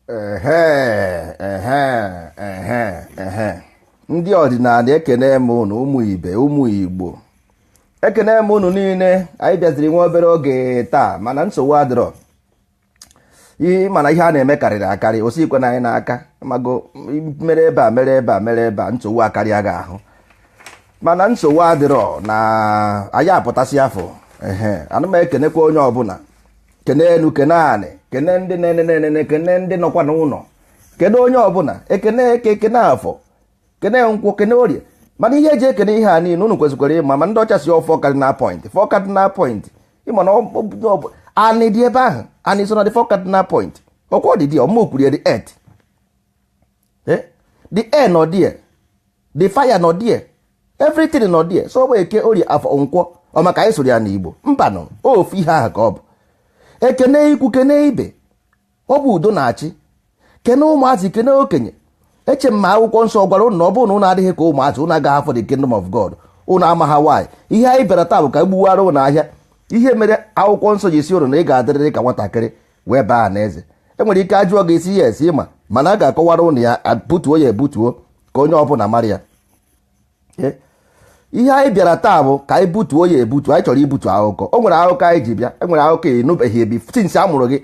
Ehe, ehe, ehe, ehe. Ndị ọdịnala, ekene m unu. Ụmụ ibe, ụmụ Igbo, ekene m unu niile. Anyị bịaziri nwa obere oge taa, mana nsogbu adịrọ. Ihe mana ihe a na-eme karịrị akarị, osikwe na anyị n'aka mago mere ebe a, mere ebe a, mere ebe a, nsogbu akarịa gị ahụ. Mana nsogbu adịrọ na anyị apụtasị afọ. Ehe, ana m ekenekwa onye ọbụla, kene enu, kene anị, kene ndị na-enene, kene ndị nọkwa n'ụlọ, kene onye ọbụla, ekene eke, kene afọ, kene nkwụ, kene orie. Mana ihe eji ekene ihe a niile, unu kwesịkwara ịma ma ndị ọcha si four cardinal point, four cardinal point. Ịma na anị dị ebe ahụ, anị so na the four cardinal point. Ọkwa ọdị dị ọmụ kwuru, the earth, the air nọ there, the fire nọ there, everything nọ there. So ọ bụ eke, orie, afọ, nkwọ. Ọ maka anyị sụrụ ya n'Igbo mbanụ, ofu ihe ahụ ka ọ bụ. Ekene ikwu, kene ibe, ọ bụ udo na-achị. Kene ụmụazị, kene okenye. Eche m ma akwụkwọ nsọ gwara ụnụ na ọ bụrụ na ụnụ adịghị ka ụmụazị, ụnụ agaghị afọ the kingdom of God. Ụnụ ama ha nwaanyị. Ihe anyị bịara taa bụ ka egbuwara ụnụ ahịa ihe mere akwụkwọ nsọ ji si ụnụ na ị ga-adịrịrị ka nwatakịrị wee baa na eze. Enwere ike ajụọ gị isi ya esi ịma, mana a ga-akọwara ụnụ ya, butuo ya ebutuo ka onye ọbụla mara ya. Ihe anyị bịara taa bụ ka anyị butuo ya ebutu. Anyị chọrọ ibutu akụkọ. O nwere akụkọ anyị ji bịa. E nwere akụkọ ịnụbeghị ebi since a mụrụ gị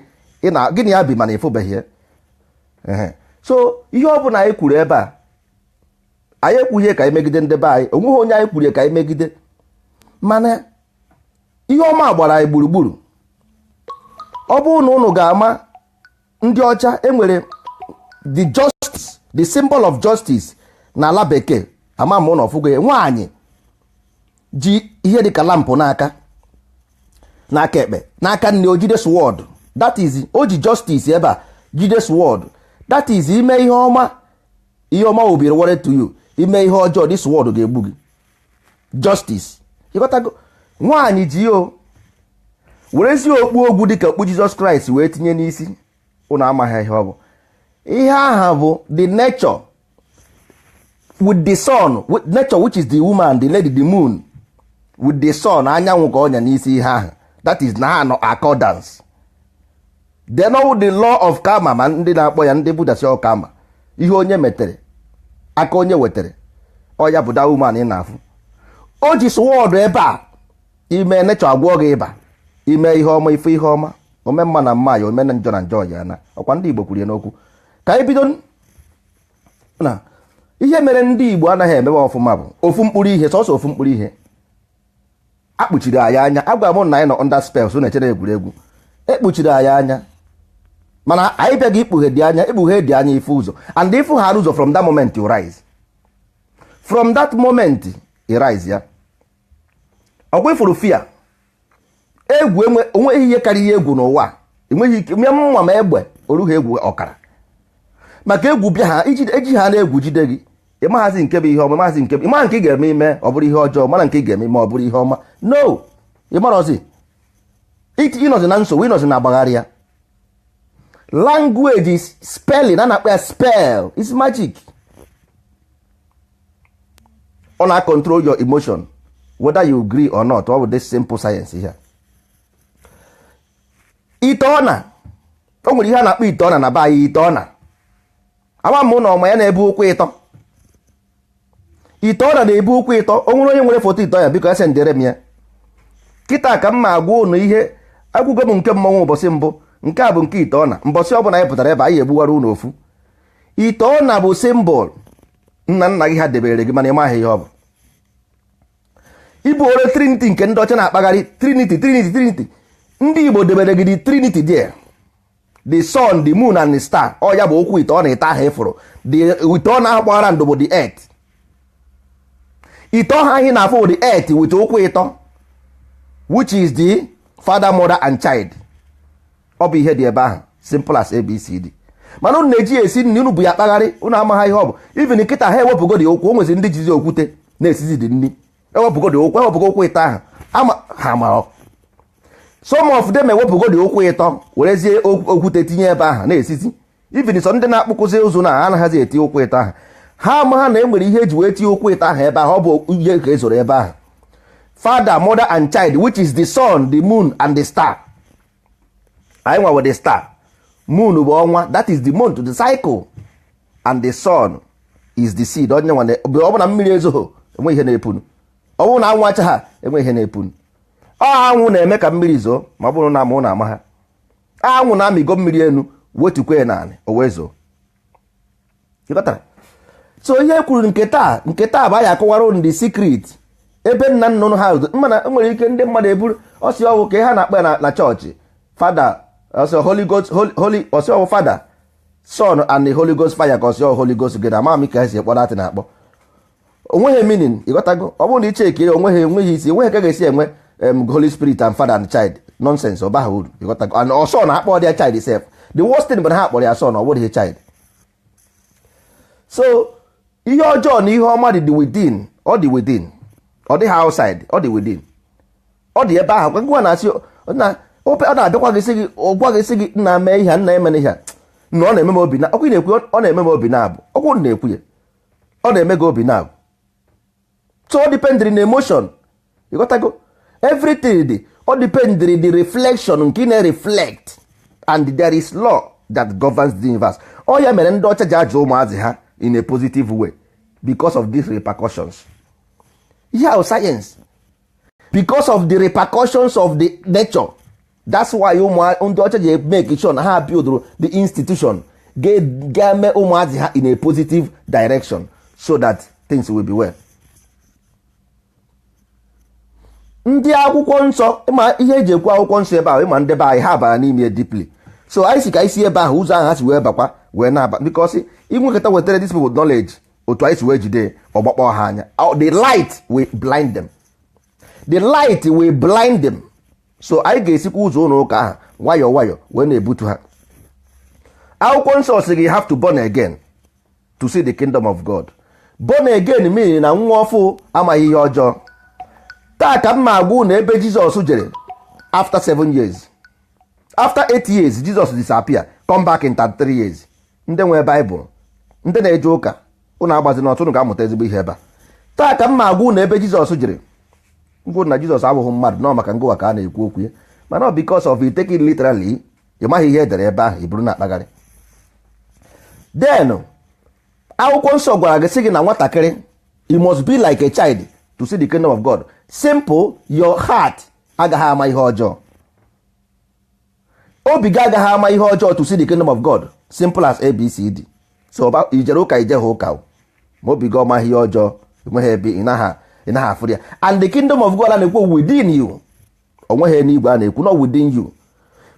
gịnị ya bi, mana ịfụbeghị ya. So ihe ọ bụla anyị kwuru ebe a, anyị ekwughie ka anyị megide ndị be anyị. Onweghị onye anyị kwurie ka anyị megide, mana ihe ọma gbara anyị gburugburu. Ọ bụrụ na ụnụ ga-ama ndị ọcha, enwere the justice, the symbol of justice n'ala bekee. Ama m ụnụ ọfụgo ya, nwaanyị ji ihe dịka lamp n'aka, n'aka ekpe, n'aka nne o jide sword. That is, o ji justice ebe a, jide sword. That is, ime ihe ọma, ihe ọma will be rewarded to you. Ime ihe ọjọọ, this sword ga-egbu gị. Justice, ịghọtago? Nwaanyị ji o werezie okpu ogwu dịka okpu Jizọs Kraịst wee tinye n'isi. Ụnụ amaghị ihe ọ bụ. Ihe aha bụ the nature with the sun, with nature, which is the woman, the lady, the moon with the sun, anyanwụ ka ọnya n'isi ihe ahụ. That is na ha nọ accordance. Then all the law of karma, ma ndị na-akpọ ya, ndị Buddha si ọ karma, ihe onye metere, aka onye wetere, ọ ya bụ that woman ị na-afụ o ji sword ebe a. Ime nature agwọ gị ịba, ime ihe ọma, ife ihe ọma, ome mma na mma ya, ome na njọ na njọ ya. Na ọkwa ndị Igbo kwuru ya n'okwu. Ka anyị bido na ihe mere ndị Igbo anaghị emewe ọfụma bụ ofu mkpụrụ ihe, sọsọ ofu mkpụrụ ihe akpuchiri anyị anya. Agwara m na anyị nọ under spells na-echere egwuregwu. Ekpuchiri anyị anya, mana anyị bịaghị ikpughe dị anya, ikpughe dị anya, ife ụzọ. And ifu ha ụzọ, from that moment you rise, from that moment you rise. Ya ọkwa ifuru fear, egwu, onweghị ihe karịrị egwu n'ụwa. Enweghị ike mịa mma ma egbe orughị egwu ọkara, maka egwu bịa ha eji ha na-egwu jide gị. Ịmaghazi nke bụ ihe ọma, ịmaghazi nke ịma nke ị ga-eme ime ọ bụrụ ihe ọjọọ, mara nke ị ga-eme ime ọ bụrụ ihe ọma. No, ịmarọzi, ịnọzi na nsogbu, ịnọzi na agbagharị ya. Language is spelling, a na-akpọ ya spell is magic. Ọ na-control your emotion, whether you agree or not. Ọ bụ this simple science here. Ite ọna, o nwere ihe a na-akpọ ite ọna na be anyị. Ite ọna, ama m na ọma ya na-ebu ụkwụ ịtọ. Ite ọna na-ebu ụkwụ ịtọ. O nwere onye nwere foto ite ya, biko ya sendere m ya kịta ka m ma agwa ụnụ ihe. Agwụgo m nke mmọnwụ ụbọchị mbụ, nke a bụ nke ite ọna. Mbọsị ọbụla anyị pụtara ebe anyị egbuwara ụnụ ofu ite ọna bụ symbol nna nna gị ha debere gị, mana ị maghị ihe ọ bụ. Ịbụ ore trinity nke ndị ọcha na-akpagharị, trinity, trinity, trinity. Ndị Igbo debere gị the trinity there, the sun, the moon and the star. Ọ ya bụ okwu ite ọ na ite ahụ ịfụrụ. The ite ọ na-akpọghara ndụ bụ the earth. Ite ọha anyị na-afụ bụ the earth with ụkwụ ịtọ, which is the father, mother and child. Ọ bụ ihe dị ebe ahụ, simple as ABCD. Mana unu na-eji ya esi nri, unu bụ ya akpagharị, unu amaghị ihe ọ bụ. Even nkịta ha ewepụgo dị ụkwụ. O nwezi ndị jizi okwute na-esizi dị nri. Ewepụgo dị ụkwụ, ewepụgo ụkwụ ịtọ ahụ. Ama ha mara some of them ewepụgo dị ụkwụ ịtọ, werezie okwute tinye ebe ahụ na-esizi. Even sọ ndị na-akpụkụzi ụzụ na anaghịzi eti ụkwụ ịtọ ahụ. Ha ama ha na e nwere ihe eji wee tinye ụkwụ ịtọ ahụ ebe ahụ. Ọ bụ ihe ka ezoro ebe ahụ, father, mother and child, which is the sun, the moon and the star. Anyị nwa the star. Moon bụ ọnwa, that is the month, the cycle. And the sun is the seed. Onye nwa ọ bụ na mmiri ezoghị, enwe ihe na-epunu. Ọ bụrụ na anwụ acha ha, enwe ihe na-epunu. Ọ anwụ na-eme ka mmiri zoo. Ma ọ bụrụ na ama na ama ha, anwụ na-amịgo mmiri elu, wetukwa ya naanị, o wee zoo. Ịghọtara? So ihe kwuru nke taa bụ anyị akọwara unu the secret ebe nna nna unu ha. Mana nwere ike ndị mmadụ eburu ọsị ọwụ ka ha na-akpọ ya na chọọchị, Father, ọsị Holy Ghost, Holy, ọsị ọwụ Father, Son and the Holy Ghost fire, ka ọsị ọwụ Holy Ghost gị ama m ka esi ekpọ datị na-akpọ. Onweghị meaning. Ịghọtago? Ọ bụrụ na iche ekiri, onweghị enweghị isi, enweghị ka ga-esi enwe Holy Spirit and Father and child. Nonsense, ọ baghị uru. Ịghọtago? And ọsọ na akpọ ya child sef, the worst thing bụ na ha kpọrọ ya son, ọ bụghị child. So ihe ọjọọ na ihe ọma dị within. Ọ dị within, ọ dịghị outside, ọ dị within, ọ dị ebe ahụ. Ngwa, na-asị na ọ na-abịakwa gị sị gị, gwa gị sị gị, nna, mee ihe a, nna, emena ihe a, na ọ na-eme m obi na ọkụ. Ị na-ekwu ọ na-eme m obi na-abụ ọkwụ na-ekwu ya, ọ na-eme gị obi na-abụ. So ọ dependịrị na emotion. Ịghọtago? Everything dị, ọ dependịrị the reflection nke ị na-reflect, and there is law that governs the universe. Ọ ya mere ndị ọcha ji ajụ ụmụazị ha in a positive way, because of these repercussions. Ihe ahụ science, because of the repercussions of the nature. That's why ụmụ ndị ọcha ji make sure na ha build the institution ga-eme ụmụazị ha in a positive direction, so that things will be well. Ndị akwụkwọ nsọ, ịma ihe eji ekwu akwụkwọ nsọ ebe ahụ, ịma ndị be anyị ha bara n'ime deeply. So anyị si ka anyị si ebe ahụ, ụzọ ahụ ha si wee bakwa wee na-aba, because inwekọta wetara this people knowledge otu anyị si wee jide ọgbakpọ ha anya. The light will blind them, the light will blind them. So anyị ga-esikwa ụzọ ụlọ ụka ahụ nwayọọ nwayọọ wee na-ebutu ha. Akwụkwọ nsọ sị gị have to born again to see the kingdom of God. Born again meaning na nwa ọfụ amaghị ihe ọjọọ. Taa ka m ma agwa na ebe Jizọs jere after 7 years, after 8 years, Jesus disappear, come back in 33 years. Ndị nwee Baịbụl, ndị na-eje ụka, ụnụ agbazi n'ọtụ, ụnụ ga-amụta ezigbo ihe ebe a. Taa ka m ma agwa na ebe Jizọs jere ngwụ na Jizọs abụghị mmadụ nọ maka ngụwa ka a na-ekwu okwu ya, mana ọ because of you take it literally, ị maghị ihe edere ebe ahụ, i buru na-akpagharị. Then akwụkwọ nsọ gwara gị sị gị na nwatakịrị, you must be like a child to see the kingdom of God. Simple. Your heart agaghị ama ihe ọjọọ, obi gị agaghị ama ihe ọjọọ to see the kingdom of God. Simple as ABCD. So ijere ụka, ije ha ụka, ma obi gị ọma ihe ọjọọ, enweghị ebe ị naghị afụrụ ya. And the kingdom of God a na-ekwu within you, onweghị n'igwe a na-ekwu, not within you.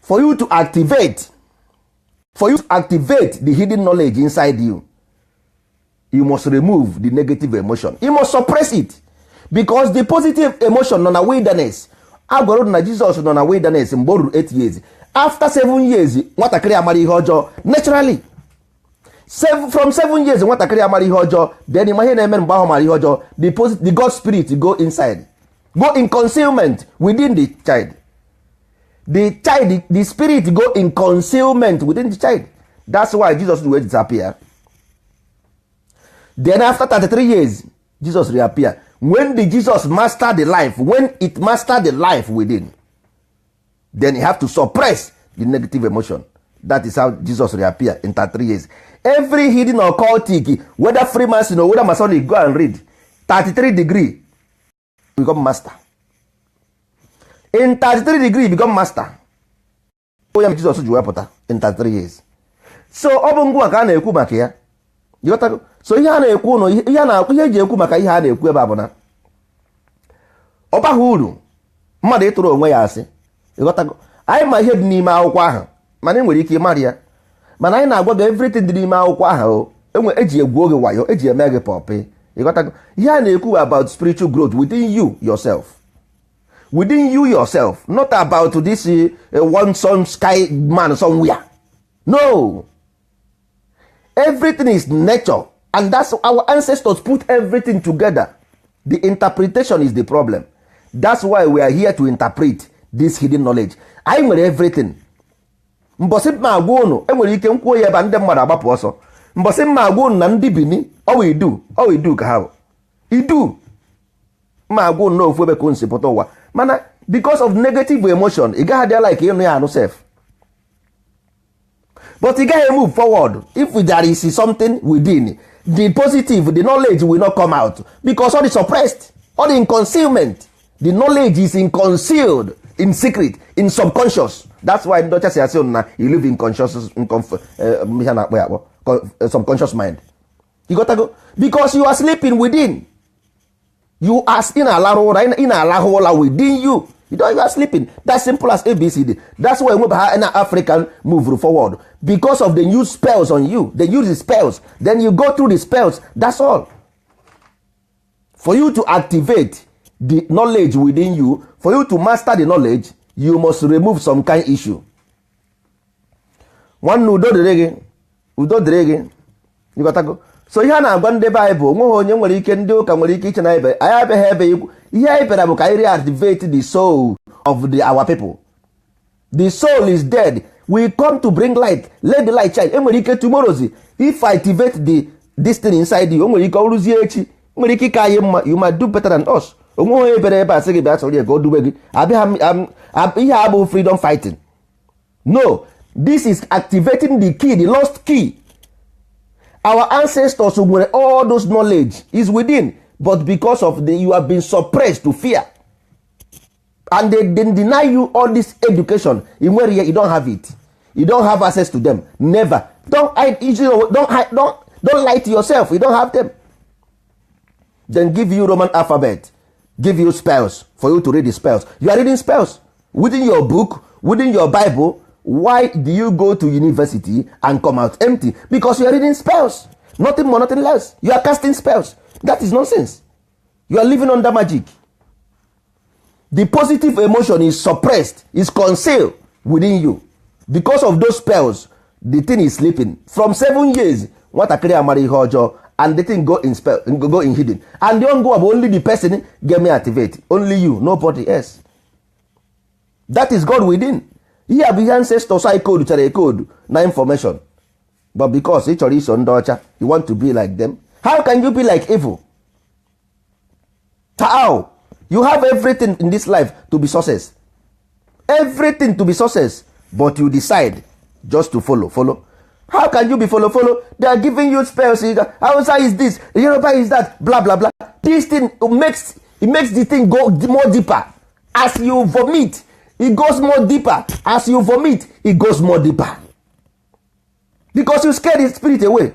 For you to activate the hidden knowledge inside you, you must remove the negative emotion. You must suppress it, because the positive emotion nọ na wilderness. A gwara na Jizọs nọ na wilderness mgbe o ruru 8 years. After 7 years, nwatakịrị amara ihe ọjọọ naturally. From 7 years, nwatakịrị amara ihe ọjọọ. Then ma ihe na-eme mgbe ahụ mara ihe ọjọọ, the God spirit go inside, go in concealment within the child. The child, the spirit go in concealment within the child. That's why Jesus wee disappear. Then after 33 years, Jesus reappear. When the Jesus master the life, when it master the life within, then you have to suppress the negative emotion. That is how Jesus reappear in 33 years. Every hidden occultic, whether Freemason or whether Masonic, go and read 33 degree, become master. In 33 degree, become master. Onye Jesus ji wepụta in 33 years. So ọ bụ ngwa ka a na-ekwu maka ya. Ịghọtago? So ihe a na-ekwu ụnụ, ihe a na ihe eji ekwu maka ihe a na-ekwu ebe a bụ na ọ baghị uru mmadụ ịtụrụ onwe ya asị. Ịghọtago? Anyị ma ihe dị n'ime akwụkwọ ahụ, mana ị nwere ike ịmara ya, mana anyị na-agwa gị everything dị n'ime akwụkwọ ahụ. Enwe eji egwu oge wayo, eji eme gị pọpị. Ịghọtago? Ihe a na-ekwu about spiritual growth within you yourself, within you yourself, not about this one some sky man somewhere. No, everything is nature, and that's our ancestors put everything together. The interpretation is the problem. That's why we are here to interpret this hidden knowledge. Anyị nwere everything. Mbọsị mma agwa ụnụ, enwere ike nkwuo ya ebe ndị mmadụ agbapụ ọsọ. Mbọsị mma agwa ụnụ na ndị Bini ọwa idu, ọwa idu ka ha bụ idu. Mma agwa ụnụ n'ofu ebe ka unu si pụta ụwa, mana because of negative emotion, ị gaghị adịa like ịnụ ya anụ sef. But ị gaghị move forward if there is something within. The positive, the knowledge will not come out because all is suppressed, all in concealment. The knowledge is in concealed, in secret, in subconscious. That's why ndị ọcha si asị na you live in conscious, in ihe na-akpọ ya akpọ subconscious mind. You got to go because you are sleeping within. You are, ị na-alarụ ụra, ị na-alahụ ụra within you. You don't, you are sleeping. That's simple as ABCD. That's why enwebe ha na African move forward, because of the new spells on you. They use the spells, then you go through the spells. That's all. For you to activate the knowledge within you, for you to master the knowledge, you must remove some kind issue. Nwanne, udo dịrị gị, udo dịrị gị. Ịghọtago? So ihe a na-agwa ndị be anyị bụ, onweghị onye nwere ike, ndị ụka nwere ike iche na ebe anyị abịaghị ebe ikwu ihe anyị bịara bụ ka anyị reactivate the soul of the our people. The soul is dead. We come to bring light. Let the light shine. Enwere ike tomorrow, if I activate the this thing inside you, o nwere ike ọ rụzie echi, nwere ike ịka anyị mma. You might do better than us. Onweghị onye bịara ebe a sị gị bịa sọrọ ya ka o dube gị abịa. Ihe a bụ freedom fighting? No, this is activating the key, the lost key. Our ancestors nwere all those knowledge is within, but because of the you have been suppressed to fear and they deny you all this education. You nwere ya, you don't have it, you don't have access to them. Never. Don't hide, don't hide, don't lie to yourself. You don't have them. Then give you Roman alphabet, give you spells for you to read the spells. You are reading spells within your book, within your Bible. Why do you go to university and come out empty? Because you are reading spells, nothing more, nothing less. You are casting spells. That is nonsense. You are living under magic. The positive emotion is suppressed, is concealed within you because of those spells. The thing is sleeping from 7 years. Nwatakịrị amara ihe ọjọọ and the thing go in spell, go in hidden, and the go bụ only the person get me activate, only you, nobody else. That is God within. Ihe a bụ ihe ancestors anyị code chara code na information, but because ị chọrọ iso ndị ọcha, you want to be like them. How can you be like evil? How? You have everything in this life to be success, everything to be success, but you decide just to follow follow. How can you be follow follow? They are giving you spells. Hausa is this, Yoruba is that, blah blah blah. This thing makes, it makes the thing go more deeper. As you vomit, it goes more deeper. As you vomit, it goes more deeper because you scare the spirit away.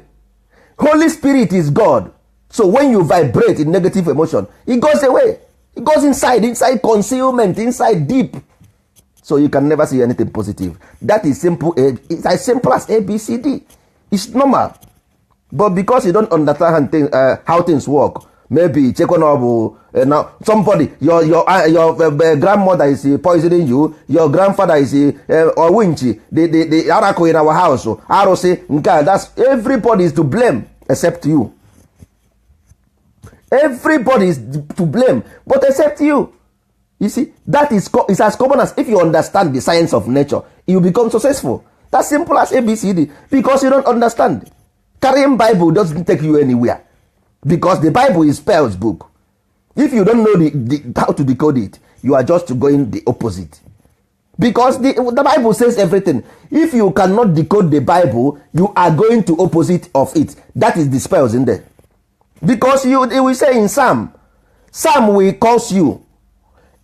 Holy Spirit is God. So when you vibrate in negative emotion, it goes away. It goes inside, inside concealment, inside deep, so you can never see anything positive. That is simple. It's as simple as ABCD. It's normal, but because you don't understand how things work, maybe chekwa na ọ bụ now somebody, your grandmother is poisoning you, your grandfather is or winch, the oracle in our house, arụsị nke a. That's everybody is to blame except you. Everybody is to blame but except you. You see, that is is as common as, if you understand the science of nature, you become successful. That's simple as ABCD. Because you don't understand, carrying Bible doesn't take you anywhere because the Bible is spells book. If you don't know how to decode it, you are just going the opposite because the Bible says everything. If you cannot decode the Bible, you are going to opposite of it. That is the spells in there because you, it will say in Psalm, Psalm will curse you,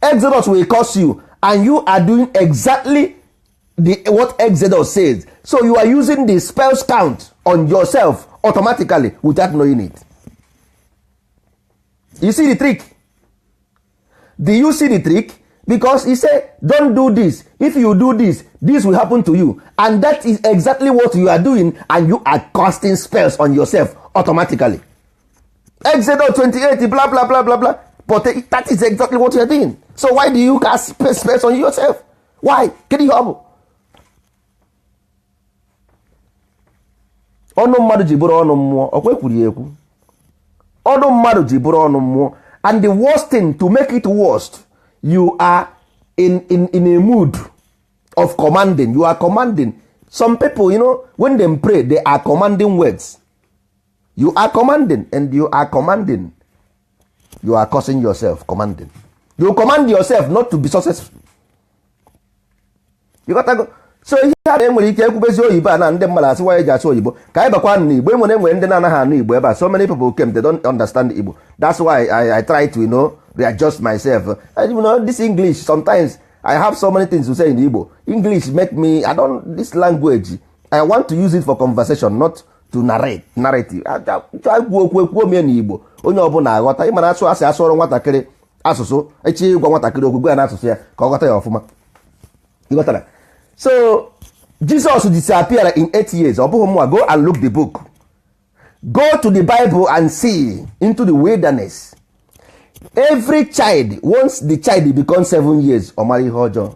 Exodus will curse you, and you are doing exactly what Exodus says. So you are using the spells count on yourself automatically without knowing it. You see the trick? Do you see the trick? Because he say, "Don't do this. If you do this, this will happen to you," and that is exactly what you are doing, and you are casting spells on yourself automatically. Exodus 28, blah blah blah blah blah, but that is exactly what you are doing. So why do you cast spells on yourself? Why? Kedu ihe ọ bụ ọnụ mmadụ ji bụrụ ọnụ mmụọ? Ọkwa ekwuru ya ekwu, ọnụ mmadụ ji bụrụ ọnụ mmụọ. And the worst thing, to make it worst, you are in a mood of commanding. You are commanding some people. When them pray, they are commanding words. You are commanding, and you are commanding, you are causing yourself, commanding. You command yourself not to be successful. You got to go. So ihe a na-enwere ike ekwubezi oyibo a na ndị mmadụ asị wanye ji asụ oyibo ka anyị bakwa n'Igbo. Enwere ndị na-anaghị anụ Igbo ebe a. So many people came, they don't understand Igbo. That's why I try to readjust myself. This English, sometimes I have so many things to say in Igbo. English make me, I don't, this language, I want to use it for conversation, not to narrate narrative. Chọọ ikwu okwu, ekwuo m ya n'Igbo, onye ọbụla aghọta. Ịma na asụ asị asụọrọ nwatakịrị asụsụ echi, ịgwa nwatakịrị okwu, gwa ya n'asụsụ ya ka ọ ghọta ya ọfụma. Ịghọtara? So Jesus disappeared in 8 years. Ọ bụghị mụnwa. Go and look the book, go to the Bible and see into the wilderness. Every child, once the child becomes 7 years, ọ mara ihe ọjọọ,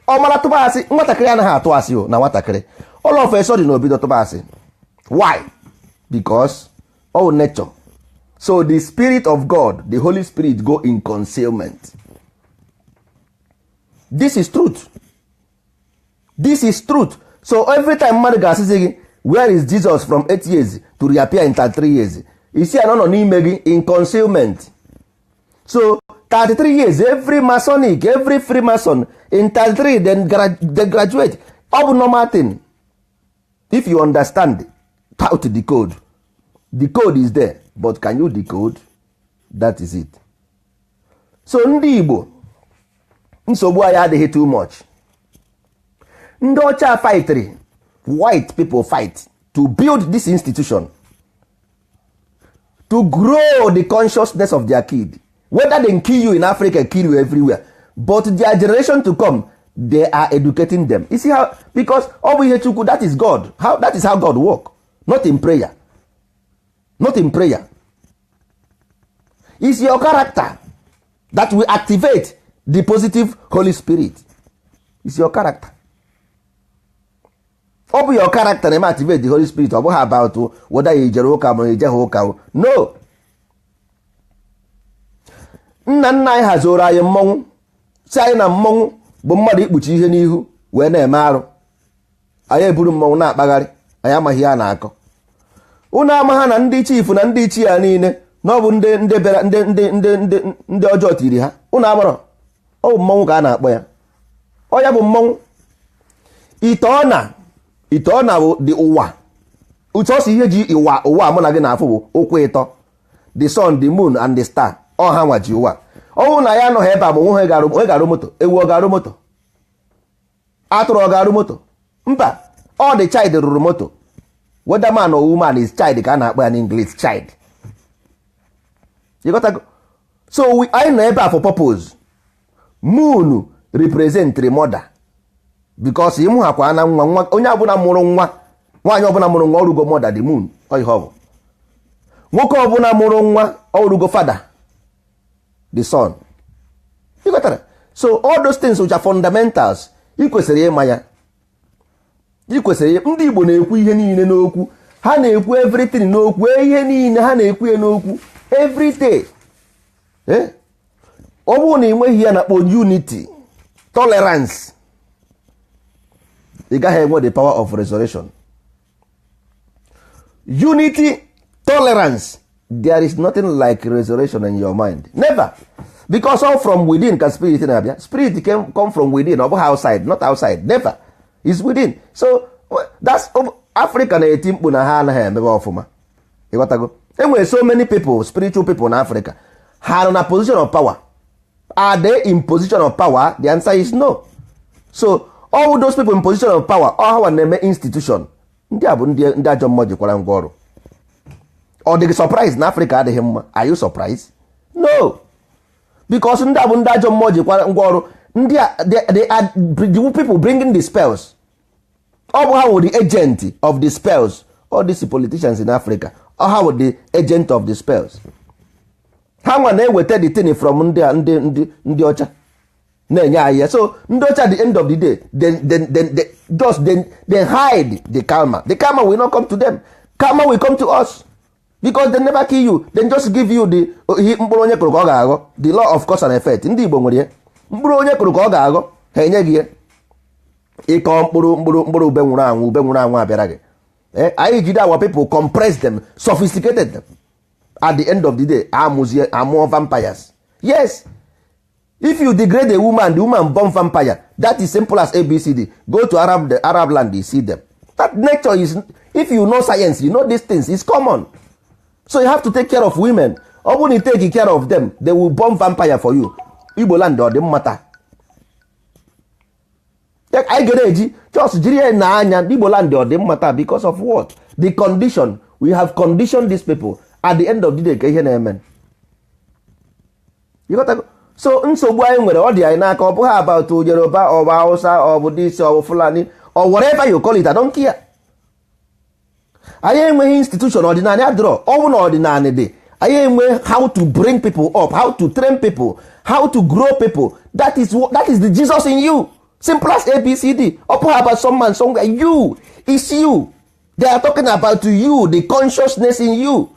ọ mara tụba asị. Nwatakịrị anaghị atụ asị o na nwatakịrị, all of a sudden obido tụba asị. Why? Because all nature. So the Spirit of God, the Holy Spirit, go in concealment. This is truth, this is truth. So every time mmadụ ga-asịzi gị, "Where is Jesus from 8 years to reappear in 33 years?" Isi ya na ọ nọ n'ime gị in concealment. So 33 years, every Masonic, every Freemason in 33, then they graduate. Ọ bụ normal thing if you understand how to decode. The code is there, but can you decode? That is it. So ndị Igbo, nsogbu anyị adịghị too much. Ndị ọcha fightri, white people fight to build this institution, to grow the consciousness of their kid. Whether they kill you in Africa, kill you everywhere, but their generation to come, they are educating them. You see how? Because ọ bụ ihe Chukwu, that is God. How, that is how God work. Not in prayer, not in prayer. Is your character that will activate the positive Holy Spirit. Is your character. Ọ bụ your character na-eme activate the Holy Spirit. Ọ bụghị about whether ya ijere ụka ma ijeghị ụka. No, nna nna anyị hazoro anyị mmọnwụ, si anyị na mmọnwụ bụ mmadụ ikpuchi ihe n'ihu wee na-eme arụ. Anyị eburu mmọnwụ na-akpagharị, anyị amaghị ihe a na-akọ. Unu ama ha na ndị chief na ndị ichie ya niile na ọ bụ ndị ndị bịara, ndị ndị ndị ndị ndị ọjọọ tiri ha. Unu amarọ ọ bụ mmọnwụ ka a na-akpọ ya. Ọ ya bụ mmọnwụ. Ite ọ na ite ọ na bụ dị ụwa sọsọ. Ihe ji ụwa, ụwa mụ na gị na-afụ bụ ụkwụ ịtọ: the sun, the moon and the star. Ọ ha nwa ji ụwa. Ọnwụ na ya anọghị ebe a, ma onwe onye ga-arụ moto? Ewu ọ ga-arụ moto? Atụrụ ọ ga-arụ moto? Mba. Ọ dị child rụrụ moto. Whether man or woman, is child ka a na-akpọ ya n'English, child. You got to go. So anyị nọ ebe a for purpose. Moon represent the mother, because ịmụ hakwa na nwa nwa, onye ọbụla mụrụ nwa, nwaanyị ọbụla mụrụ nwa, ọrụgo mother, the moon. Ọ ihe ọ bụ. Nwoke ọbụla mụrụ nwa, ọrụgo father, the sun. You got it? So all those things which are fundamentals, ị kwesịrị ịma ya. Ị kwesịrị. Ndị Igbo na-ekwu ihe niile n'okwu. Ha na-ekwu everything n'okwu. Ihe niile ha na-ekwu ya n'okwu everyday. Eh? Ọ bụrụ na ị nweghị ya na-akpọ unity, tolerance, ị gaghị enwe the power of resurrection. Unity, tolerance, there is nothing like resurrection in your mind, never, because all from within ka spirit na-abịa. Spirit can come from within. Ọ bụghị outside, not outside, never, is within. So that's Africa na-eti mkpu na ha anaghị emebe ọfụma. Ịghọtago? Enwere so many people, spiritual people na Africa. Ha nọ na position of power? Are they in position of power? The answer is no. So all those people in position of power, all ha na-eme institution. Ndị a bụ ndị ajọ mmụọ jikwara ngwa ọrụ. Ọ dị gị surprise na Africa adịghị mma? Are you surprised? No, because ndị a bụ ndị ajọ mmụọ jikwara ngwa ọrụ. Ndị a, they are the people bringing the spells. Ọ bụ ha wụ the agent of the spells. All these politicians in Africa, ọ ha wụ the agent of the spells. Ha nwa na-eweta the thing from ndị ndị ndị ndị ọcha na-enye anyị ya. So ndị ọcha, at the end of the day, then just then hide the karma. The karma will not come to them, karma will come to us, because they never kill you, they just give you the ihe mkpụrụ onye kụrụ ka ọ ga-aghọ. The law of cause and effect. Ndị Igbo nwere ya. Mkpụrụ onye kụrụ ka ọ ga-aghọ. Ha enye gị ya. Ịkọ mkpụrụ mkpụrụ mkpụrụ ube nwụrụ anwụ, ube nwụrụ anwụ abịara gị. Anyị jide our people, compress them, sophisticated them. At the end of the day, amụzie amụọ vampires. Yes. If you degrade a woman, the woman born vampire. That is simple as ABCD. Go to Arab, the Arab land, you see them. That nature is, if you know science, you know these things is common. So you have to take care of women. Ọ bụrụ na you take care of them, they will born vampire for you. Igbo land, ọ dị mma taa? Anyị gara eji just jiri ya na anya. Igbo land, ọ dị mma taa? Because of what? The condition we have conditioned these people. At the end of the day, ka ihe na-eme. You got to. So nsogbu anyị nwere, ọ dị anyị n'aka. Ọ bụghị about Yoruba, ọ bụ Hausa, ọ bụ this, ọ bụ Fulani, or whatever you call it, I don't care. Anyị enweghị institution. Ọdịnala adịrọ. Ọ bụ na ọdịnala dị, anyị enwe how to bring people up, how to train people, how to grow people. That is what, that is the Jesus in you. Simple as ABCD. Ọ bụghị about some man somewhere. You is you. They are talking about you. The consciousness in you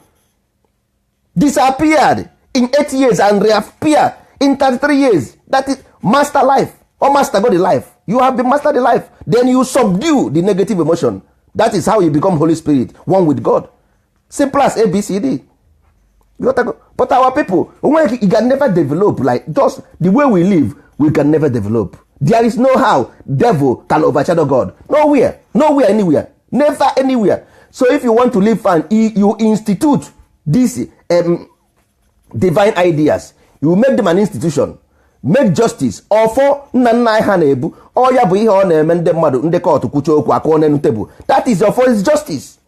disappeared in 8 years and reappear in 33 years. That is master life or master God the life. You have been master the life, then you subdue the negative emotion. That is how you become Holy Spirit, one with God. Simple as ABCD. You got to go. But our people, onwe, you can never develop. Like, just the way we live, we can never develop. There is no how devil can overshadow God. Nowhere, nowhere, anywhere, never, anywhere. So if you want to live fine, you institute this divine ideas. You make them an institution, make justice. Ọfọ nna nna anyị ha na-ebu, ọ ya bụ ihe ọ na-eme. Ndị mmadụ, ndị court kwucha okwu, akụọ n'elu tebụl. That is your is justice.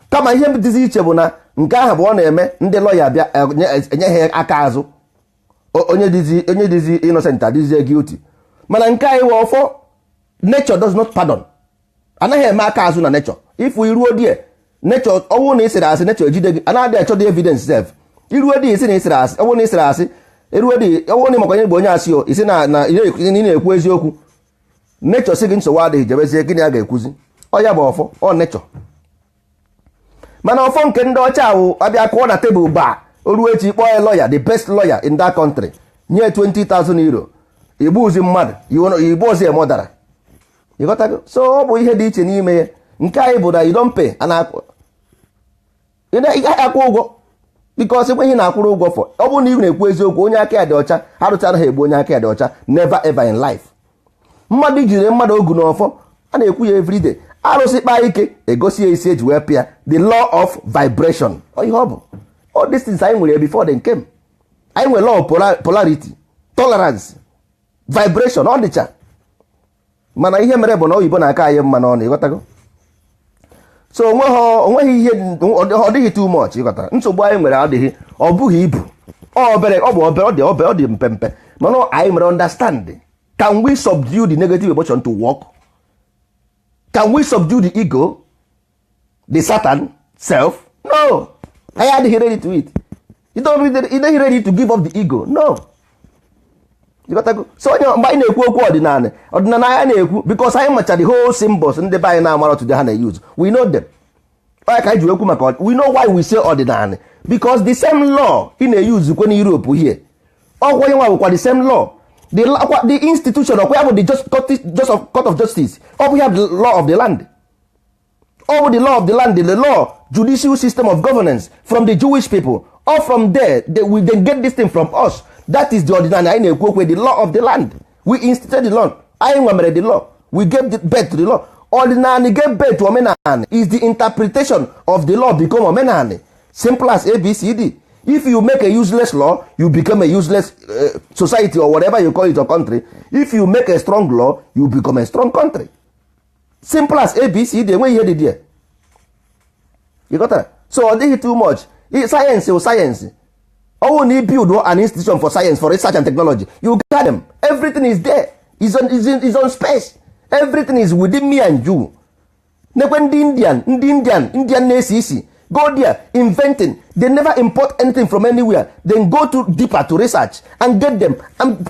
Kama ihe dịzi iche bụ na nke ahụ bụ ọ na-eme, ndị lọya bịa enye ha aka azụ. Onye dịzi innocent adịzie guilty. Mana nke anyị wee ọfọ, nature does not pardon. Anaghị eme aka azụ na nature. If iruo die nature, ọnwụ na ịsịrị asị, nature ejide gị. Anaghị achọ dị evidence sef. Iruo dị, isi na ịsịrị asị, ọnwụ na ịsịrị asị, eruo dị, ọnwụ na ịmakwa onye bụ onye asị, o isi na ị na-ekwu eziokwu, nature sị gị nsogbu adịghị, jebezie. Gịnị a ga-ekwuzi? Ọ ya bụ ọfọ, ọ nature. Mana ọfọ nke ndị ọcha ahụ, abịa kụọ na tebụl ba, o ruo echi, kpọọ ya lawyer, the best lawyer in that country, nye €20,000, igbuzi mmadụ, igbu ozi emodara. Ịghọtago? So ọ bụ ihe dị iche n'ime ya. Nke anyị bụ na you don't pay, a na-akwụ, ị gaghị akwụ ụgwọ, because ekweghị na-akwụrụ ụgwọ fọ. Ọ bụrụ na ị na-ekwu eziokwu, onye aka ya dị ọcha, arụcha anaghị egbu onye aka ya dị ọcha. Never ever in life. Mmadụ jiri mmadụ ogu n'ọfọ, a na-ekwu ya everyday. Arụsị kpaa ike, egosi ya isi eji wee pịa. The law of vibration. Ọ ihe ọ bụ, all these things anyị nwere before them came. Anyị nwere law of polarity, tolerance, vibration. Ọ dịcha. Mana ihe mere bụ na oyibo na-aka anyị mma n'ọnụ. Ịghọtago? So onweghị ihe, ọ dịghị too much. Ịghọtara? Nsogbu anyị nwere adịghị, ọ bụghị ibu. Ọ obere, ọ bụ obere, ọ dị obere, ọ dị mpempe. Mana anyị nwere understand. Can we subdue the negative emotion to work? Can we subdue the ego, the Satan self? No, anyị adịghị ready to it. You don't ready to give up the ego. No. Ịghọtago? So onye, mgbe anyị na-ekwu okwu ọdịnala, ọdịnala anyị na-ekwu because anyị macha the whole symbols ndị be anyị na-amara today ha na-use. We know them. Onye ka anyị ji ekwu maka, we know why we say ọdịnala, because the same law ị na-use kwe na Europe here, ọkwa onye nwa bụkwa the same law, the institution. Ọkwa ya bụ the just of court of justice. Ọ bụ ya the law of the land. Ọ bụ the law of the land, the law, judicial system of governance from the Jewish people. All from there we then get this thing from us. That is the ọdịnala anyị na-ekwu okwu, the law of the land. We instituted the law. Anyị nwa mere the law. We gave the birth to the law. Ọdịnala gave birth to omenala, is the interpretation of the law become omenala. Simple as ABCD. If you make a useless law, you become a useless society or whatever you call it, or country. If you make a strong law, you become a strong country. Simple as ABCD. Enweghị ihe dị there. You got that? So ọ dịghị too much. Science bụ science. Ọ bụrụ na ị build an institution for science, for research and technology, you got them. Everything is there, is on space. Everything is within me and you. Nekwe ndị Indian, ndị Indian na-esi isi. Go there inventing. They never import anything from anywhere. Then go to deeper to research and get them and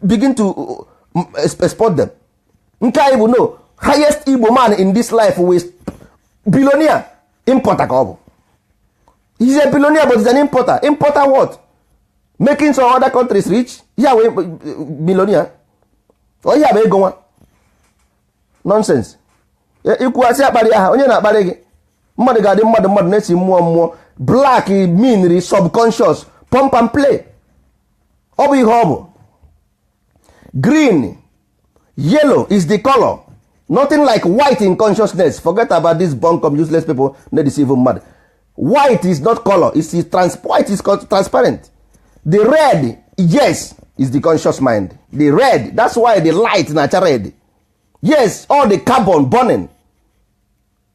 begin to export them. Nke anyị bụ no highest Igbo man in this life with billionaire importer ka ọ bụ. He's a billionaire, but he's an importer. Importer what? Making some other countries rich. Ya wee billionaire. Ọ ihe bụ ego nwa nonsense. Ikwuasị akparị aha onye na-akparị gị. Mmadụ ga-adị mmadụ, mmadụ na-esi mmụọ mmụọ. Black meanri subconscious, pump and play. Ọ bụ ihe ọ bụ. Green, yellow is the color. Nothing like white in consciousness. Forget about this bunkum useless people na deceive mmadụ. White is not color. White is transparent. The red, yes, is the conscious mind. The red, that's why the light na-acha red. Yes, all the carbon burning.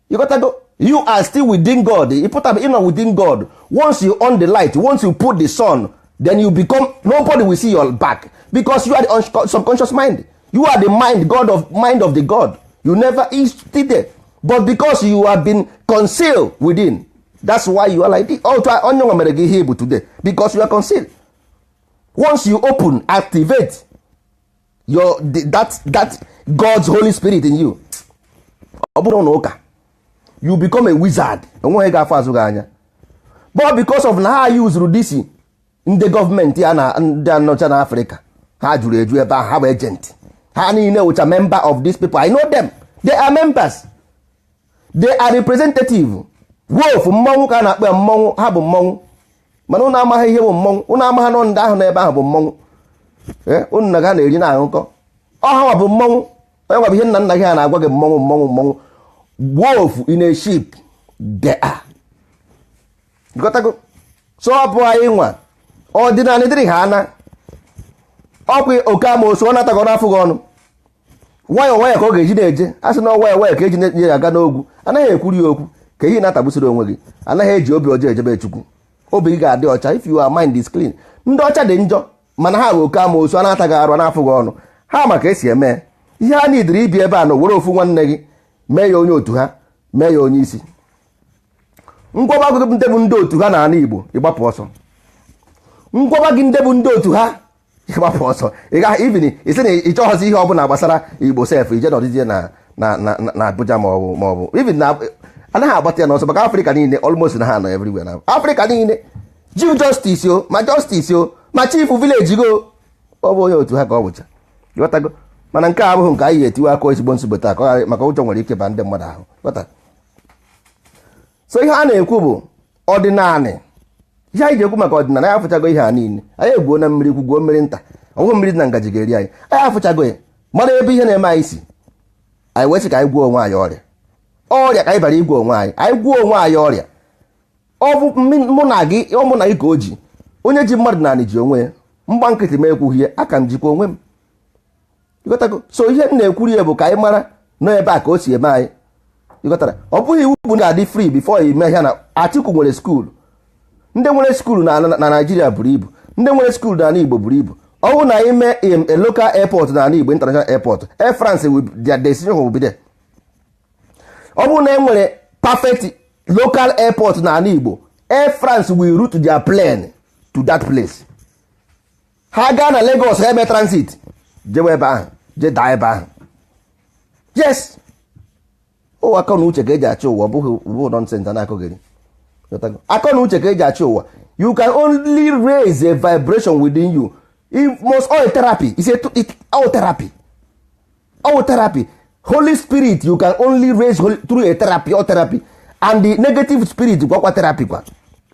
You got to go. You are still within God. You put up in within God. Once you on the light, once you put the sun, then you become, nobody will see your back, because you are the subconscious mind. You are the mind god of mind of the God. You never is still there, but because you have been concealed within, that's why you are like this. Oh, onye nwa mere gị ihe bụ today, because you are concealed. Once you open, activate your that God's Holy Spirit in you, ọ bụrụ na ụka, you become a wizard. Onweghị ga-afọ azụ gị anya. But because of na ha used this, ndị gọọmenti ya na ndị anọcha na Afrịka, ha juru eju ebe ahụ. Ha bụ agent. Ha niile wụcha member of these people. I know them. They are members, they are representative. Wolf, mmọnwụ ka a na-akpọ ya, mmọnwụ. Ha bụ mmọnwụ, mana ụnụ amaghị ihe bụ mmọnwụ. Ụnụ amaghị nọ ndị ahụ n'ebe ahụ bụ mmọnwụ. Ụnụ na ga na-eri na-aṅụkọ. Ọha bụ mmọnwụ. Onye gwa bụ ihe nna nna gị ha na-agwa gị, mmọnwụ, mmọnwụ, mmọnwụ. Wolf in a sheep they are. Ghọtago? So ọ bụ anyị nwa ọdịnala dịrị ha ana ọkwa oke amoosu. Ọ nataghị ọnụ afụ gị ọnụ. Nwayọọ nwayọọ ka ọ ga-eji na-eje. A sị na nwayọọ nwayọọ ka eji na-enye aga n'ogwu. Anaghị ekwuri ya okwu ka ihe na-atagbusiri onwe gị. Anaghị eji obi ọjọọ ejebe Chukwu. Obi gị ga-adị ọcha if your mind is clean. Ndị ọcha dị njọ, mana ha bụ oke amoosu. A na-ataghị arụ n'afụ gị ọnụ. Ha maka esi eme ihe ha nidiri ibi ebe a na were ofu nwanne gị mee ya onye otu ha, mee ya onye isi. Ngwaba gị ndị bụ ndị otu ha n'ala Igbo, ịgbapụ ọsọ. Ngwaba gị ndị bụ ndị otu ha, ịgbapụ ọsọ. Ị gaghị even isi na ị chọghọzi ihe ọbụla gbasara Igbo sef. Ije nọdịzie na Abuja ma ọ bụ even na anaghị agbata ya n'ọsọ, maka Afrịka niile almost na ha nọ everywhere na Afrịka niile. Chief justice o, ma justice o, ma chief village go, ọ bụ onye otu ha ka ọ bụcha. Ghọtago? Mana nke a abụghị nke anyị ga-etiwe aka ezigbo nsogbu taa, ka ọ ghara maka ụjọ nwere ike ba ndị mmadụ ahụ. Ghọta? So ihe a na-ekwu bụ ọdịnanị. Ihe anyị ji ekwu maka ọdịnala, anyị afụchago ihe a niile. Anyị egwuo na mmiri, kwugwuo mmiri nta, ọgwụ mmiri dị na ngaji ga-eri anyị. Anyị afụchago ya, mara ebe ihe na-eme anyị si. Anyị wee sị ka anyị gwuo onwe anyị ọrịa. Ọrịa ka anyị bara igwe onwe anyị. Anyị gwuo onwe anyị ọrịa. Ọ bụ mụ na gị, ọ mụ na gị ka o ji. Onye ji mmadụ naanị ji onwe ya. Mgba nkịtị m ekwughị ya, aka m jikwa onwe m. Ịghọtago? So ihe m na-ekwuru ya bụ ka anyị mara nọ ebe a ka o si eme anyị. Ịghọtara? Ọ bụghị iwu bụ na-adị free before ime ihe na Atiku nwere school. Ndị nwere school na Naijiria buru ibu. Ndị nwere school n'ala Igbo buru ibu. Ọ bụrụ na anyị mee a local airport n'ala Igbo, international airport, Air France will, their decision will be there. Ọ bụrụ na e nwere perfect local airport n'ala Igbo, Air France will route their plane to that place. Ha gaa na Lagos, ha eme transit, jewe ebe ahụ, je daa ebe ahụ. Yes, ụwa, akọ na uche ka eji achị ụwa. Ọ bụghị bụ nonsense a na-akọghịrị. Akọ na uche ka eji achị ụwa. You can only raise a vibration within you. It must all therapy is a it, all therapy, all therapy. Holy Spirit, you can only raise holy, through a therapy, all therapy. And the negative spirit gwakwa therapy kwa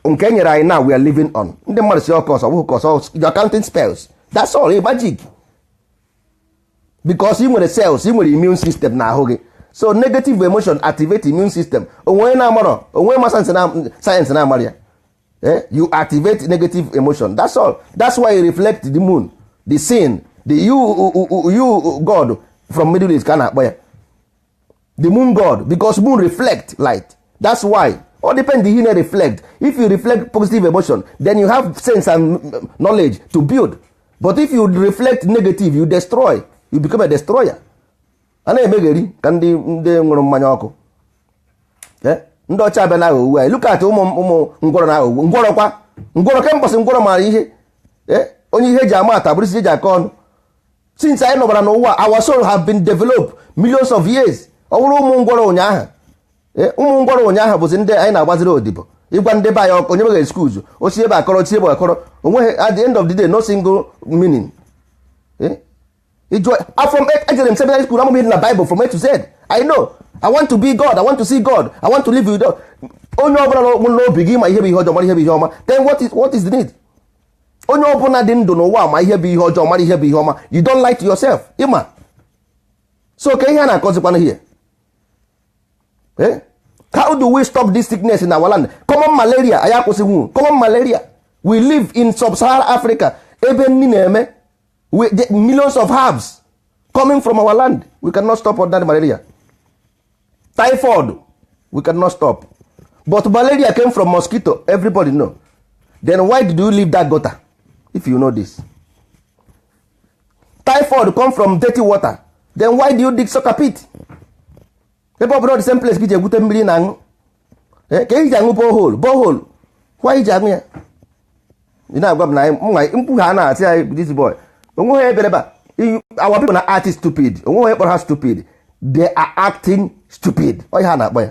nke e nyere anyị now we are living on. Ndị mmadụ si ọkọs, ọ bụghị kọs. You are counting spells, that's all, a magic, because ị nwere cells, ị nwere immune system n'ahụ gị. So negative emotion activate immune system. Onwe na-amarọ onwe ma sayensị na-amara ya. Eh? You activate negative emotion, that's all. That's why you reflect the moon, the sin, the you god from Middle East ka a na-akpọ ya the moon god, because moon reflect light. That's why all depend ihe na reflect. If you reflect positive emotion, then you have sense and knowledge to build. But if you reflect negative, you destroy, you become a destroyer. A na-emegheri ka ndị ṅụrụ mmanya ọkụ. Eh? Ndị ọcha abịa na aghọgbu anyị. Look at ụmụ ngwọrọ na aghọgbu ngwọrọ kwa ngwọrọ kembọsị. Ngwọrọ maara ihe. Eh? Onye ihe eji ama ata bụrụ isi eji aka ọnụ. Since anyị nọbara n'ụwa, our soul have been developed millions of years. Ọ bụrụ ụmụ ngwọrọ ụnyaahụ. Eh, ụmụ ngwọrọ ụnyaahụ bụzi ndị anyị na-agbaziri odibo. Ịgwa ndị be anyị ọkụ, onye meghị excuse osi ebe akọrọ chi ebe akọrọ onweghị. At the end of the day, no single meaning. Eh? Ịjụọ from ejere m seminary school, amụm ihe dị na Bible from A to Z. I know I want to be God, I want to see God, I want to live with God. Onye ọbụla n'obi gị ma ihe bụ ihe ọjọọ, mara ihe bụ ihe ọma, then what is the need? Onye ọbụla dị ndụ n'ụwa ma ihe bụ ihe ọjọọ, mara ihe bụ ihe ọma. You don't lie to yourself, ịma. So ka ihe a na-akọzikwana here? Eh? How do we stop this sickness in our land? Common malaria anyị akwụsịghị. Common malaria, we live in sub-Saharan Africa, ebe nni na-eme millions of herbs coming from our land. We cannot stop ordinary malaria. Typhoid, we cannot stop. But malaria came from mosquito, everybody know. Then why did you leave that gutter if you know this? Typhoid come from dirty water. Then why do you dig soak pit? Ebe ọ bụla, the same place ka iji egwute mmiri na-aṅụ, ka iji aṅụ borehole. Borehole, why iji aṅụ ya? Ị na-agwa m na mkpu ha na-asị anyị, this boy onweghị ebere ebe a. Our people na act stupid. Onweghị onye kpọrọ ha stupid. They are acting stupid. Ọ ihe a na-akpọ ya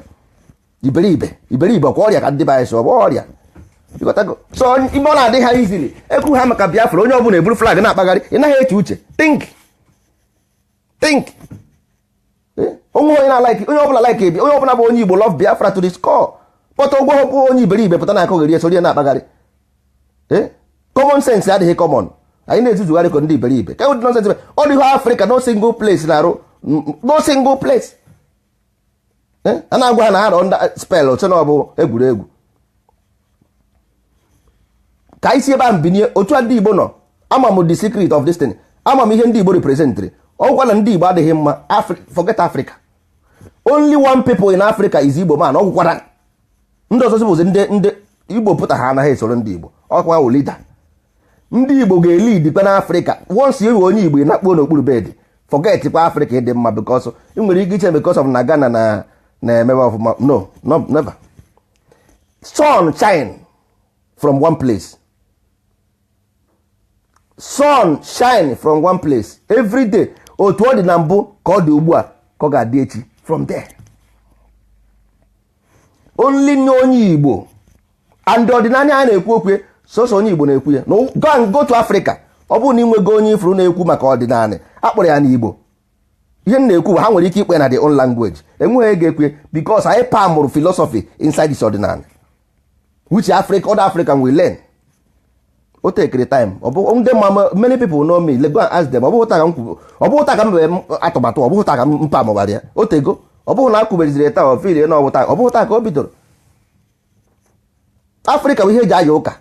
iberibe. Iberibe ọkwa ọrịa ka ndị be anyị sọ, ọ bụ ọrịa. Ịghọtago? So ime ọ na-adị ha easily ekwu ha maka Biafra. Onye ọbụla eburu flag na-akpagharị, ị naghị eche uche. Think, think. Onwe onye na-alike, onye ọbụla like ebi, onye ọbụla bụ onye Igbo love Biafra to the score. Pọta ụgwọ bụ onye iberibe pụta na-akọgheri esori ya na-akpagharị. Common sense adịghị common. Anyị na-ezuzugharị ka ndị iberibe. Ka ụdị nonsense ọ dịghị Afrịka? No single place na-arụ, no single place. A na-agwa ha na ha rọ ndị spell oche na ọ bụ egwuregwu. Ka anyị si ebe ahụ binie. Otu a ndị Igbo nọ, ama m the secret of this thing. Ama m ihe ndị Igbo representịrị. Ọgwụkwa na ndị Igbo adịghị mma. Forget Africa. Only one people in Africa is Igbo man. Ọgwụkwara ndị ọzọ bụzi ndị Igbo pụta, ha anaghị esoro ndị Igbo. Ọkwa wụ leader. Ndị Igbo ga-elead kwe n'Africa. Once iwe onye Igbo ịnakpuo n'okpuru bed, forget kwa Africa ịdị mma, because ị nwere ike iche because of na Ghana na na-emebe ọfụma. No, no, never. Sun shine from one place. Sun shine from one place every day. Otu ọ dị na mbụ ka ọ dị ugbu a, ka ọ ga-adị echi. From there, only nye onye Igbo and ọdịnala a na-ekwu okwu, sọsọ onye Igbo na-ekwu ya. Go and go to Africa. Ọ bụrụ na ị nwego onye ifuru na-ekwu maka ọdịnala akpọrọ ya n'Igbo, ihe m na-ekwu, ha nwere ike ikpe na their own language, enweghị ego ekwe, because anyị pamụrụ philosophy inside this ọdịnala, which Africa, other African will learn. O tekere time. Ọ bụ ndị ma, many people know me. Go and ask them. Ọ bụghị taa ka m kwuru, ọ bụghị taa ka m mere atụmatụ, ọ bụghị taa ka m mpa mụbara ya. O tego. Ọ bụghị na akwụberiziri taa, ọ feel na ọ bụ taa. Ọ bụghị taa ka o bidoro. Afrịka bụ ihe eji aya ụka,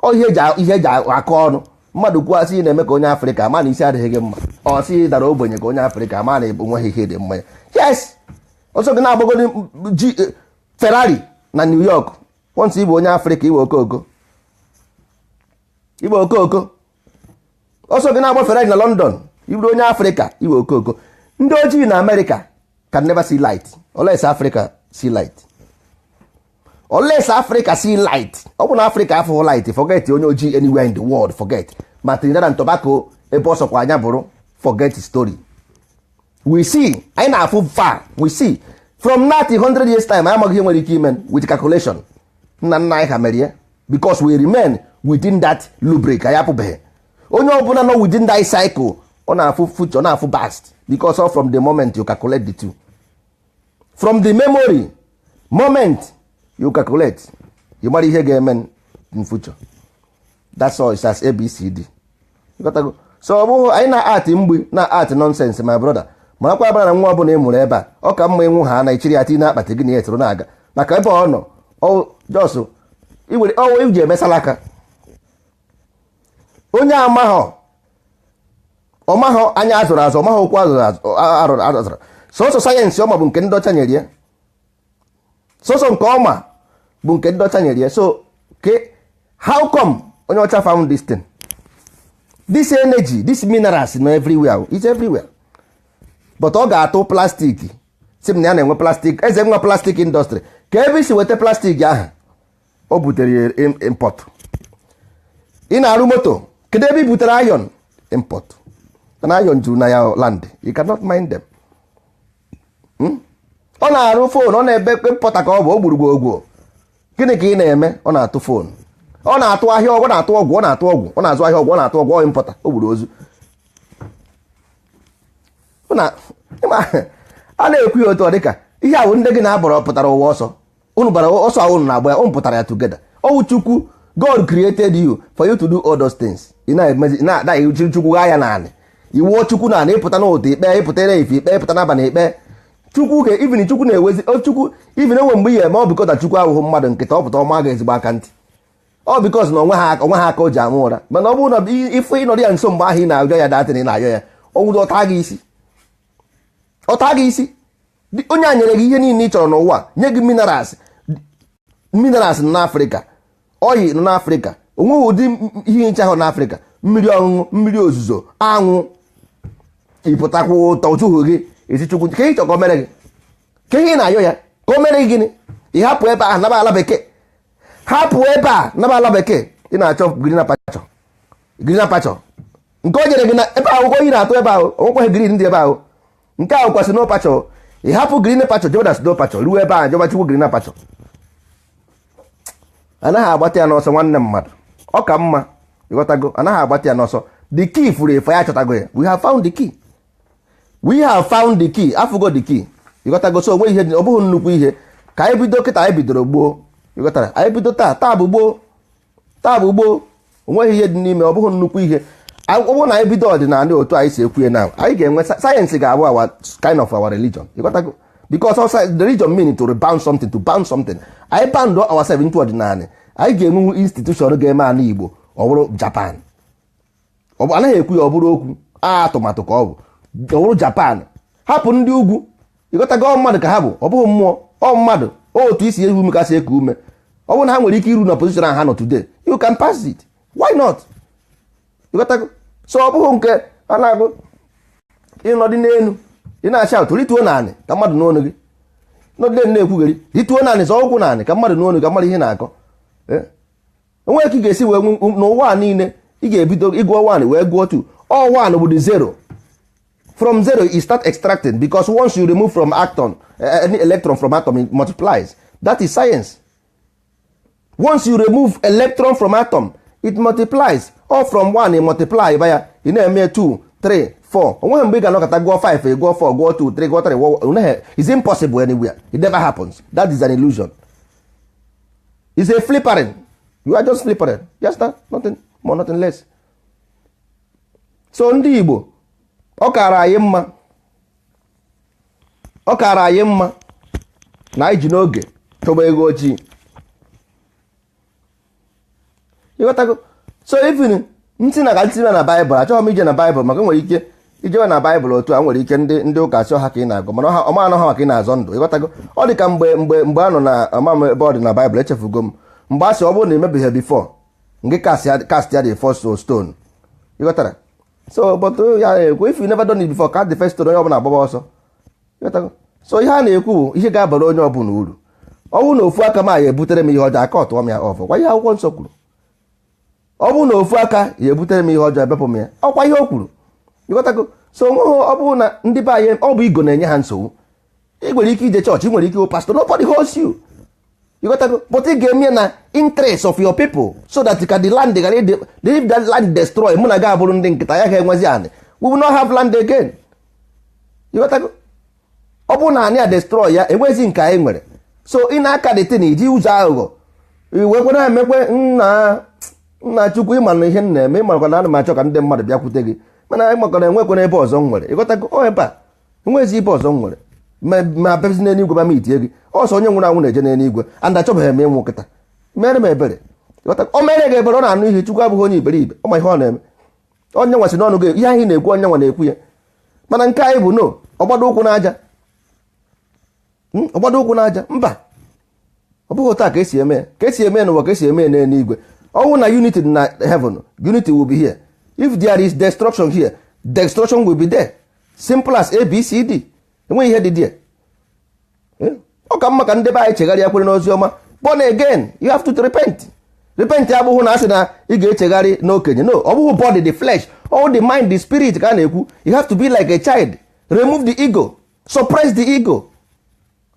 ọ ihe eji akọ ọnụ. Mmadụ kwuo, asị na-eme ka onye Afrịka ama na isi adịghị gị mma. Ọ sị dara ogbenye ka onye Afrịka ama na onweghị ihe dị mma ya. Yes, ọsọ gị na-agbagodi ji Ferrari na New York. Once ịbụ onye Afrịka, iwe okooko, iwe okooko. Ọsọ gị na-agba Ferrari na London, iburu onye Afrịka, iwe okooko. Ndị ojii na Amerịka can never see light unless Africa see light, unless Africa see light. Ọ bụ na Africa afụghị light, forget onye ojii anywhere in the world. Forget ma Trinidad and Tobago, ebe ọ sọkwa anya bụrụ, forget story. We see, anyị na-afụ far. We see from now till 100 years time. Anyị amaghị ihe nwere ike ime with calculation. Nna nna anyị ha mere ya because we remain within that rubric. Anyị apụbeghị. Onye ọbụla nọ within that cycle, ọ na-afụ future, ọ na-afụ past, because of from the moment you calculate the two, from the memory moment you calculate, you mara ihe ga-eme in future. That's all. It's as ABCD. Ịghọtago? So ọ bụghị anyị na art mgbi na art nonsense, my brother. Marakwa abara na nwa ọbụla ị mụrụ ebe a, ọ ka mma ịnwụ ha na ichiri ya tinye n'akpatị gị na ya etoro na-aga maka ebe ọ nọ. Jos iwere ọwụ iji emesala aka. Onye amaghọ, ọmaghọ anya azụrụ azụ, ọmaghọ okwu azụrụ azụ, arụrụ azụrụ. Sọsọ sayensị ọma bụ nke ndị ọcha nyere ya. Sọsọ nke ọma bụ nke ndị ọcha nyere ya. So ke how come onye ọcha found this thing, this energy, this minerals nọ everywhere? It's everywhere, but ọ ga-atụ plastic, si m na ya na-enwe plastic. Eze nwa plastic industry, ka ebe isi weta plastic ahụ o butere ya, import. Ị na-arụ moto, kedu ebe i butere iron? Import. Na iron juru na ya land, you cannot mind them. Ọ na-arụ phone, ọ na-ebe importer ka ọ bụ o gburu gwogwo. Gịnị ka ị na-eme? Ọ na-atụ phone, ọ na-atụ ahịa ọgwụ, ọ na-atụ ọgwụ, ọ na-atụ ọgwụ, ọ na-azụ ahịa ọgwụ, ọ na-atụ ọgwụ. Ọ importer, o gburu ozu. A na-ekwu ya otu ọ dịka ihe a bụ ndị gị na-abọrọ pụtara ụwa ọsọ. Unu bara ọsọ ahụ, unu na-agba ya, unu pụtara ya together. Ọwụ Chukwu. God created you for you to do all those things. Ị na-emezi na-echiri Chukwu ghaa ya naanị iwuo Chukwu naanị ịpụta n'ụtụ ikpe, ịpụta ere ife ikpe, ịpụta n'abalị ikpe. Chukwu ga even Chukwu na-ewezi Chukwu even enwe mgbe ihe eme ọ bikọta Chukwu ahụhụ mmadụ nkịta ọ pụta ọma ga ezigbo aka ntị ọ bikọs na onwe ha aka o ji ama ụra. Mana ọ bụrụ na ife ịnọrọ ya nso mgbe ahụ ị na-arịọ ya datịn ị na-arịọ ya ọnwụdo ọta gị isi, ọta gị isi. Onye a nyere gị ihe niile ị chọrọ n'ụwa, nye gị minerals, minerals nọ n'Afrịka, oyi nọ n'Afrịka, onweghị ụdị ihe nche ahụ n'Afrịka, mmiri ọṅụṅụ, mmiri ozuzo, anwụ, ịpụtakwa ụtọ otuhu gị esi Chukwu ka ị chọrọ ka o mere gị, ka ihe ị na-ayọ ya ka o mere gị gịnị? Ị hapụ ebe ahụ naba ala bekee, hapụ ebe a naba ala bekee, ị na-achọ green pasture, green pasture nke o nyere gị na ebe ahụ oyi na-atụ ebe ahụ, onwekwaghị green dị ebe ahụ. Nke ahụ kwa snow pasture, ị hapụ green pasture jebe na snow pasture, ruo ebe ahụ jọba Chukwu green pasture. Anaghị agbata ya n'ọsọ nwanne mmadụ, ọ ka mma ịghọtago, anaghị agbata ya n'ọsọ. The key furu efu, ya chọtago ya. We have found the key, we have found the key, afụgo the key, ịghọtago. So onwe ihe ọ bụghị nnukwu ihe ka anyị bido kịta, anyị bidoro gboo, ịghọtara, anyị bido taa, taa bụ gboo, taa bụ gboo, onweghị ihe dị n'ime, ọ bụghị nnukwu ihe. Ọ bụrụ na anyị bido ọdịnala otu anyị si ekwu ya na anyị ga-enwe sayensị ga-abụ our kind of our religion, ịghọtago, because also the religion mean to rebound something, to bound something. Anyị bound ourselves into ọdịnala, anyị ga-enwenwu institution ga-eme ala Igbo ọ bụrụ Japan. Ọ bụ anaghị ekwu ya ọ bụrụ okwu atụmatụ ka ọ bụ ọ bụrụ Japan. Hapụ ndị ugwu, ịghọtago, ọ mmadụ ka ha bụ, ọ bụghị mmụọ, ọ mmadụ. Otu isi ehu ume kasị eku ume, ọ bụrụ na ha nwere ike iru na position ahụ ha nọ today, you can pass it, why not? Ịghọtago. So ọ bụghị nke a na-agụ ịnọdị n'elu ị na-acha ụtụ rituo naanị ka mmadụ n'onu gị, nọdị n'elu na-ekwugheri, rituo naanị, zọọ ụkwụ naanị ka mmadụ n'onu ka mmadụ ihe na-akọ. Onwe ka ị ga-esi wee n'ụwa a niile ị ga-ebido ịgụọ 1 wee gụọ 2, all 1 bụ the zero. From zero you start extracting, because once you remove from atom any electron from atom, it multiplies. That is science. Once you remove electron from atom, it multiplies. All from 1 it multiply by ya, ị na-eme 2 3 4. Onweghị mgbe ị ga-anọkọta gụọ 5, gụọ 4, gụọ 2 3, gụọ 3. It's impossible anywhere. It never happens. That is an illusion. It's a flippering. You are just flippering, just that, nothing more, nothing less. So ndị Igbo, ọ kaara anyị mma, ọ kaara anyị mma na anyị ji n'oge chọba ego ojii, ịghọtago. So even ntị na ka ntị na baịbụl, achọghị m ije na baịbụl maka nwere ike ijewe na baịbụl otu a nwere ike ndị ụka asị ọha ka ị na-agụ, mana ọma anọ ha maka ị na-azọ ndụ, ịghọtago. Ọ dị ka mgbe mgbe mgbe a nọ na ama m ebe ọ dị na baịbụl, echefugo m mgbe a sị ọ bụrụ na emebeghị before nke cast ya the first stone, ịghọtara. So but ya na-ekwu, if you never done it before, cast the first stone, onye ọbụla agbaba ọsọ, ịghọtago. So ihe a na-ekwu bụ ihe ga-abara onye ọbụla uru. Ọ bụrụ na ofu aka m a ya ebutere m ihe ọjọọ, aka ọtụọ m ya ọfọ kwa ihe akwụkwọ nsọ kwuru. Ọ bụrụ na ofu aka ya ebutere m ihe ọjọọ, ebepụ m ya, ọkwa ihe o kwuru, ịghọtago. So onweghị, ọ bụrụ na ndị be anyị, ọ bụ igo na-enye ha nsogbu. Ị nwere ike ije chọọchị, ị nwere ike ịwụ pastọ, nobody holds you, ịghọtago, but ị ga-eme na interest of your people so that ka the land ghara ịdị. If that land destroy, mụ na gị abụrụ ndị nkịta ya ga-enwezi anị. We will not have land again, ịghọtago. Ọ bụrụ na anyị a destroy ya, enwezi nke anyị nwere. So ị na-aka the thing iji ụzọ aghụghọ iwe kwere emekwe nna nna Chukwu, ịma na ihe m na-eme, ịmakwa na ana m achọ ka ndị mmadụ bịakwute gị, mana ịmakwa na enwekwana ebe ọzọ m nwere, ịghọtago. Ọ ebe a enwezi ebe ọzọ m nwere ma abịazi n'eluigwe ba m itie gị ọsọ. Onye nwụrụ anwụ na-eje n'eluigwe, and achọbeghị m ịnwụ kịta. Mere m ebere, ịghọtago. O mere gị ebere, ọ na-anụ ihe. Chukwu abụghị onye iberibe, ọ ma ihe ọ na-eme. Onye nwa si n'ọnụ gị ihe ahụ ị na-ekwu, onye nwa na-ekwu ya. Mana nke anyị bụ no ọgbado ụkwụ n'aja, ọgbado ụkwụ n'aja. Mba, ọ bụghị otu a ka esi eme ya, ka esi eme n'ụwa ka esi eme n'eluigwe. Ọnwụ na unity dị na heaven, unity will be here. If there is destruction here, destruction will be there. Simple as ABCD. Enweghị ihe dị there. Ọ ka mma ka ndị be anyị chegharịa, kwere n'ozi ọma, born again. You have to repent. Repent abụghị na asị na ị ga-echegharị n'okenye, no. Ọ bụghị body, the flesh, all the mind, the spirit ka a na-ekwu. You have to be like a child. Remove the ego, suppress the ego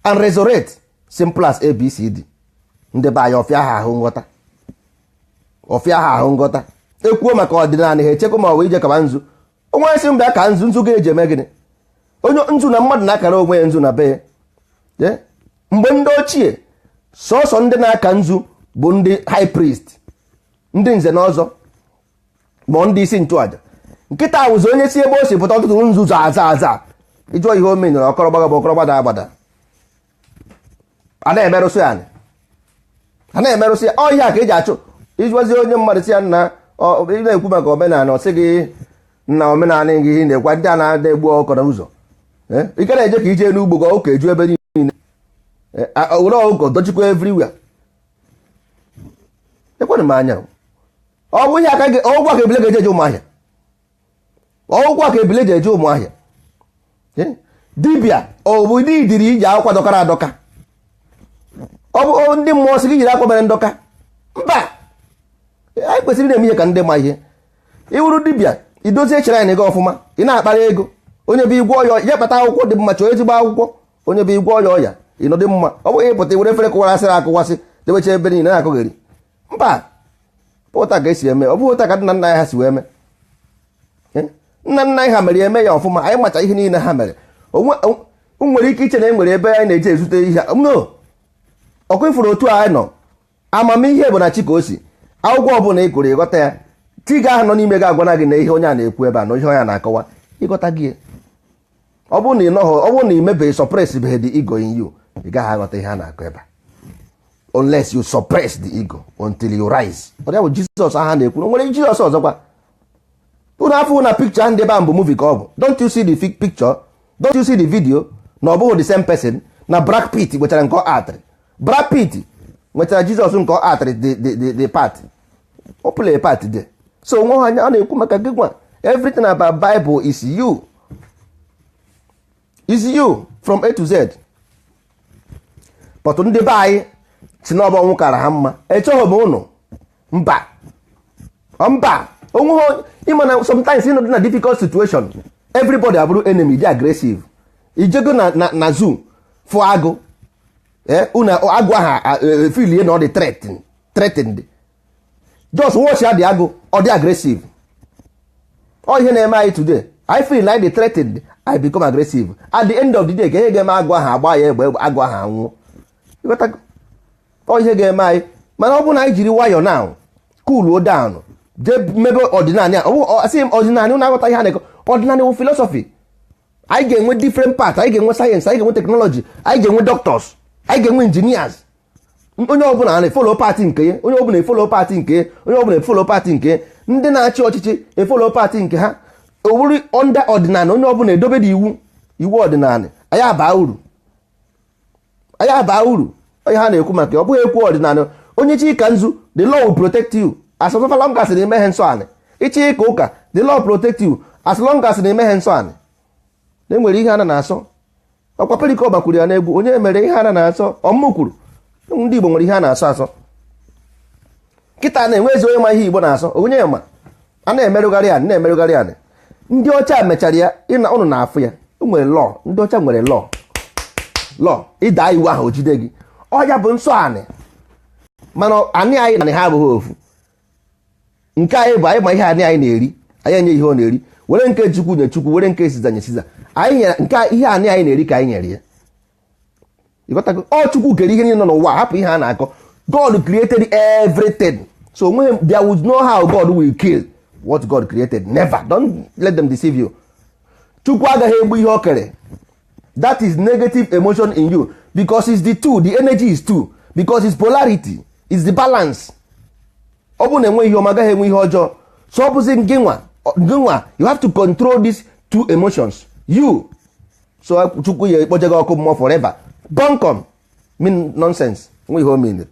and resurrect. Simple as ABCD. Ndị be anyị, ọfịa ha ahụ nghọta, ọfịa ha ahụ nghọta. Ekwuo maka ọdịnala, ha echekwa ma ọ bụ ije kaba nzu. Onwe sị mba ka nzu, nzu ga-eji eme gịnị? Onye nzu na mmadụ na-akara onwe ya nzu na be ya. Mgbe ndị ochie, sọsọ ndị na-aka nzu bụ ndị high priest. Ndị nze na ọzọ ma ndị isi nchụaja nkịta wụzi onye si ebe o si pụta ọtụtụ nzuzo aza aza ịjụọ ihe o menere ọkọrọ gbagaba ọkọrọ gbada agbada a na-emerụsị ya, a na-emerụsị ya. Ọ ihe a ka eji achụ ịjụazi onye mmadụ si ya nna, ị na-ekwu maka omenala, ọ sị gị nna, omenala gị ihe na-ekwa ndị a na-ada egbu ọkụkọ n'ụzọ. Ike na-eje ka ije n'ugbo ka ọkụkọ eju ebe niile, were ọkụkọ dochikwa everywhere. Ekwenụ m anya, ọ bụ ihe aka gị. Ọgwụ ka ebile ga-eje eje Ụmụahịa, ọgwụ ka ebile ji eje Ụmụahịa. Dibịa, ọ bụ ndị idiri iji akwụkwọ dọkara adọka? Ọ bụ ndị mmụọ sị gị jiri akwa mere ndọka? Mba, anyị kwesịrị na-eme ihe ka ndị ma ihe. Iwuru dibịa, idozie shrine gị ọfụma, ị na-akpara ego. Onye bụ igwe ọya ya kpata akwụkwọ dị mma, chọọ ezigbo akwụkwọ. Onye bụ igwe ọya ọya ịnọdị mma. Ọ bụghị ịpụta were efere kụwarasịrị akụwasị debecha ebe niile na-akụgheri. Mba, pụta ka esi eme. Ọ bụghị ụta ka nna nna anyị ha si wee mee. Nna nna anyị ha mere eme ya ọfụma. Anyị macha ihe niile ha mere. O nwere ike iche na e nwere ebe anyị na-eje ezute ihe. No, ọkụ ifuru otu a anyị nọ. Amamihe bụ na chi ka o si. Akwụkwọ ọbụla ị gụrụ, ịghọta ya, chi gị ahụ nọ n'ime gị agwana gị na ihe onye a na-ekwu ebe a na ihe onye a na-akọwa, ịghọta gị. Ọ bụrụ na ị nọghọ, ọ bụrụ na ị mebeghị suppress beghị the ego in you, ị gaghị aghọta ihe a na-akọ ebe a, unless you suppress the ego until you rise. Ọ ya bụ Jizọs aha na-ekwu. Nwere Jizọs ọzọkwa unu afụ na picture ndị ebe ahụ bụ movie ka ọ bụ. Don't you see the picture? Don't you see the video? Na ọ bụghị the same person. Na Brad Pitt nwechara nke ọ atịrị, Brad Pitt nwechara Jizọs nke ọ atịrị, the part o play part there. So onwe ha anya ọ na-ekwu maka gị nwa. Everything about Bible is you, is you from A to Z. But ndị be anyị si na ọbụ ọnwụ kara ha mma. Echọghị m ụnụ. Mba, mba, onwe ha. Ịma na sometimes ịnọdụ na difficult situation, everybody abụrụ enemy, dị aggressive. Ijego na zoo fụ agụ, unu agụ aha feel na ọ dị threatened, just watch ya, dị agụ ọ dị aggressive. Ọ ihe na-eme anyị today. I feel like the threatened, I become aggressive. At the end of the day, ka ihe ga-eme agụ ahụ, agba ya egbe, agụ ahụ anwụọ. Ịghọtago? Ọ ihe ga-eme anyị. Mana ọ bụrụ na anyị jiri nwayọọ now, cool down, jee mebe ọdịnala, asị m ọdịnala, ụnụ aghọta ihe a na-ekọ. Ọdịnala wụ philosophy. Anyị ga-enwe different part. Anyị ga-enwe sayensị, anyị ga-enwe technology, anyị ga-enwe doctors, anyị ga-enwe engineers. Onye ọbụla na-efollow party nke ya, onye ọbụla efollow party nke ya, onye ọbụla efollow party nke ya. Ndị na-achị ọchịchị efollow party nke ha. Owuru under ọdịnala, onye ọbụla edobe dị iwu, iwu ọdịnala, anyị abaa uru, anyị abaa uru. Onye ha na-ekwu maka ya, ọ bụghị ekwu ọdịnala. Onye chi ka nzu, the law will protect you as long as na imeghe nsọ anị. Ịchị ịka ụka, the law protect you as long as na imeghe nsọ anị. Na enwere ihe ana na-asọ. Ọkwa Periko gbakwuru ya n'egwu, onye mere ihe ana na-asọ ọmụmụ kwuru. Ndị Igbo nwere ihe a na-asọ asọ. Kịta na-enwe ezi onye ma ihe Igbo na-asọ, onye ma a na-emerụgharị anị, na-emerụgharị anị. Ndị ọcha mechara ya ịna ụnụ na-afụ ya. O nwere law, ndị ọcha nwere law. Law ịda iwu ahụ, o jide gị. Ọ ya bụ nsọ anị. Mana anị anyị na ha abụghị ofu. Nke anyị bụ anyị ma ihe anị anyị na-eri, anyị enye ihe ọ na-eri, were nke Chukwu nye Chukwu, were nke Siza nye Siza. Anyị nyere nke ihe anị anyị na-eri ka anyị nyere ya. Ịghọtago? Ọ Chukwu kere ihe niile nọ n'ụwa. Hapụ ihe a na-akọ. God created everything, so onweghị, there was no how God will kill what God created. Never. Don't let them deceive you. Chukwu agaghị egbu ihe o kere. That is negative emotion in you, because it's the two, the energy is two, because it's polarity, it's the balance. Ọ bụrụ na enwe ihe ọma, agaghị enwe ihe ọjọọ. So ọ bụzi gị nwa, gị nwa, you have to control these two emotions, you. So Chukwu ya ekpoje gị ọkụ mmụọ forever, bunkum mean nonsense. Nwe ihe o mean.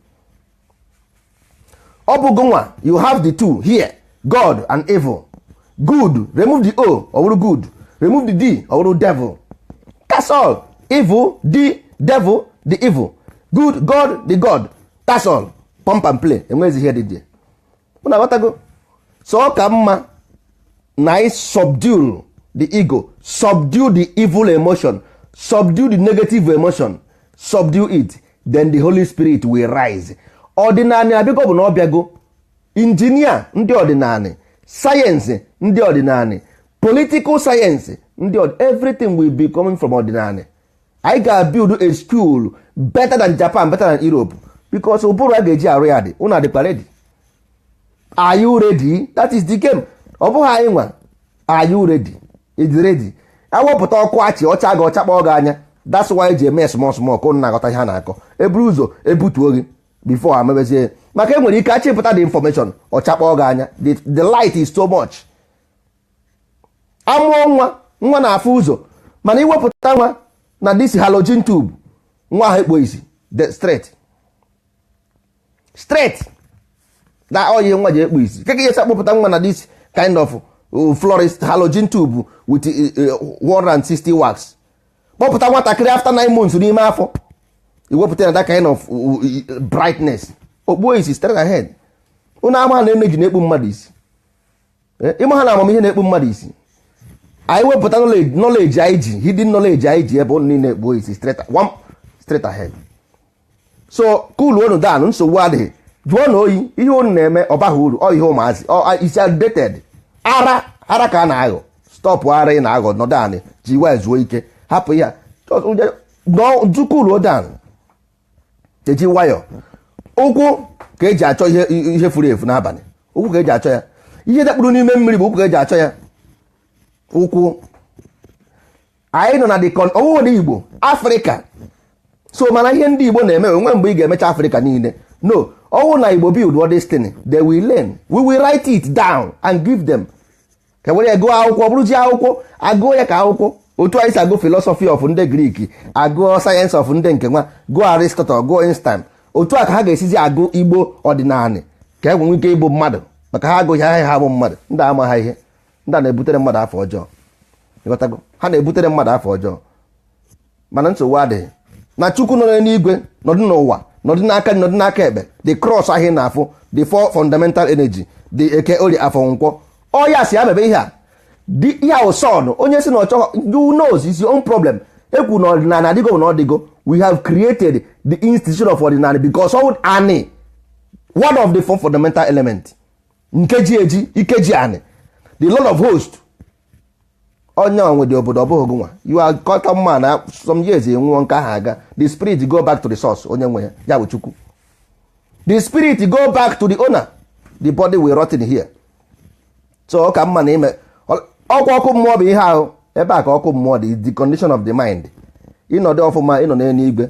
Ọ bụ gị nwa, you have the two here, God and evil. Good, remove the O, ọ bụrụ good. Remove the D, ọ bụrụ devil. That's all. Evil, the devil, the evil. Good, God, the God. That's all. Pump and play. Enwezi ihe dị dị mụ aghọtago. So ọ ka mma na anyị subdue the ego, subdue the evil emotion, subdue the negative emotion, subdue it, then the Holy Spirit will rise. Ọdịnala abịago, bụ na ọ bịago. Injinia ndị ọdịnala, sayensị ndị ọdịnala, political science ndị, everything will be coming from ọdịnala. Anyị ga-build a school better than Japan, better than Europe, because ụbụrụ a ga-eji arụ ya dị. Ụnụ adịkwa ready? Are you ready? That is the game. Ọ bụghị anyị nwa. Are you ready? Is ready? Ewepụta ọkụ achị ọcha gị, ọcha kpọọ gị anya. That's why eji eme small small ka ụnụ na-aghọta ihe a na-akọ. Eburu ụzọ ebutuo gị before amebezie, maka enwere ike achịpụta the information, ọcha kpọọ gị anya. The light is so much. Amụọ nwa, nwa na-afụ ụzọ, mana iwepụta nwa na this halogen tube, nwa ahụ ekpo isi the straight straight na ọ ihe nwa ji ekpu isi. Keke ihe akpọpụta nwa na this kind of florist halogen tube with 160 wax, kpọpụta nwatakịrị after 9 months n'ime afọ, iwepụta na that kind of brightness, okpuo isi straight ahead. Ụnụ ama na energy na-ekpu mmadụ isi. Ịma ha na amamihe na-ekpu mmadụ isi. Anyị wepụta knowledge anyị ji, hidden knowledge anyị ji, ebe ụnụ niile ekpuo isi straight, one straight ahead. So cool unu down, nsogbu adịghị. Jụọ na oyi ihe unu na-eme ọ baghị uru. Ọ ihe ụmụazị ọ is outdated. Ara ara ka a na-aghọ. Stop ara ị na-aghọ. Nọdụ anị ji wee zuo ike, hapụ ya cool down. Eji nwayọ, ụkwụ ka eji achọ ihe. Ihe furu efu n'abalị, ụkwụ ka eji achọ ya. Ihe dakpuru n'ime mmiri bụ ụkwụ ka eji achọ ya. Ụkwụ anyị nọ na the ọwụwa dị Igbo Afrịka. So mana ihe ndị Igbo na-eme onwe mgbe ị ga-emecha Afrịka niile, no. Ọwụ na Igbo build what destiny they will learn, we will write it down and give them ka were ya gụọ akwụkwọ, bụrụzi akwụkwọ agụọ ya ka akwụkwọ, otu anyị si agụ philosophy of ndị Greek, agụọ science of ndị nke nwa, gụọ Aristotle, gụọ Einstein. Otu a ka ha ga-esizi agụ Igbo ọdịnala ka e nwee ike ịbụ mmadụ, maka ha agụghị ha, ha bụ mmadụ. Ndị ama ha ihe, ndị a na-ebutere mmadụ afọ ọjọọ. Ịghọtago? Ha na-ebutere mmadụ afọ ọjọọ, mana nsogbu adịghị na Chukwu nọ n'eluigwe, nọdụ n'ụwa, nọdụ n'aka, nọdụ n'aka ekpe. The cross ahụ ị na-afụ, the four fundamental energy, the Eke, Orie, Afọ, Nkwọ, ọ ya si ya mebe ihe a dị ihe ahụ. Son onye si na ọ chọghọ, you knows is your own problem. Ekwu na ọdịnala adịgo na ọdịgo. We have created the institution of ọdịnala because all ani one of the four fundamental element nke ji eji ike ji ani, the Lord of host, onye nwe dị obodo. Ọ bụghị gị nwa. You are cotton man na some years enwụọ, nke ahụ aga. The spirit go back to the source. Onye nwe ya, ya bụ Chukwu. The spirit go back to the owner, the body will rot in here. So ọ ka mma na ime ọkwa ọkụ mmụọ bụ ihe ahụ. Ebe a ka ọkụ mmụọ dị, the condition of the mind. Ịnọdụ ọfụma, ịnọ n'eluigwe.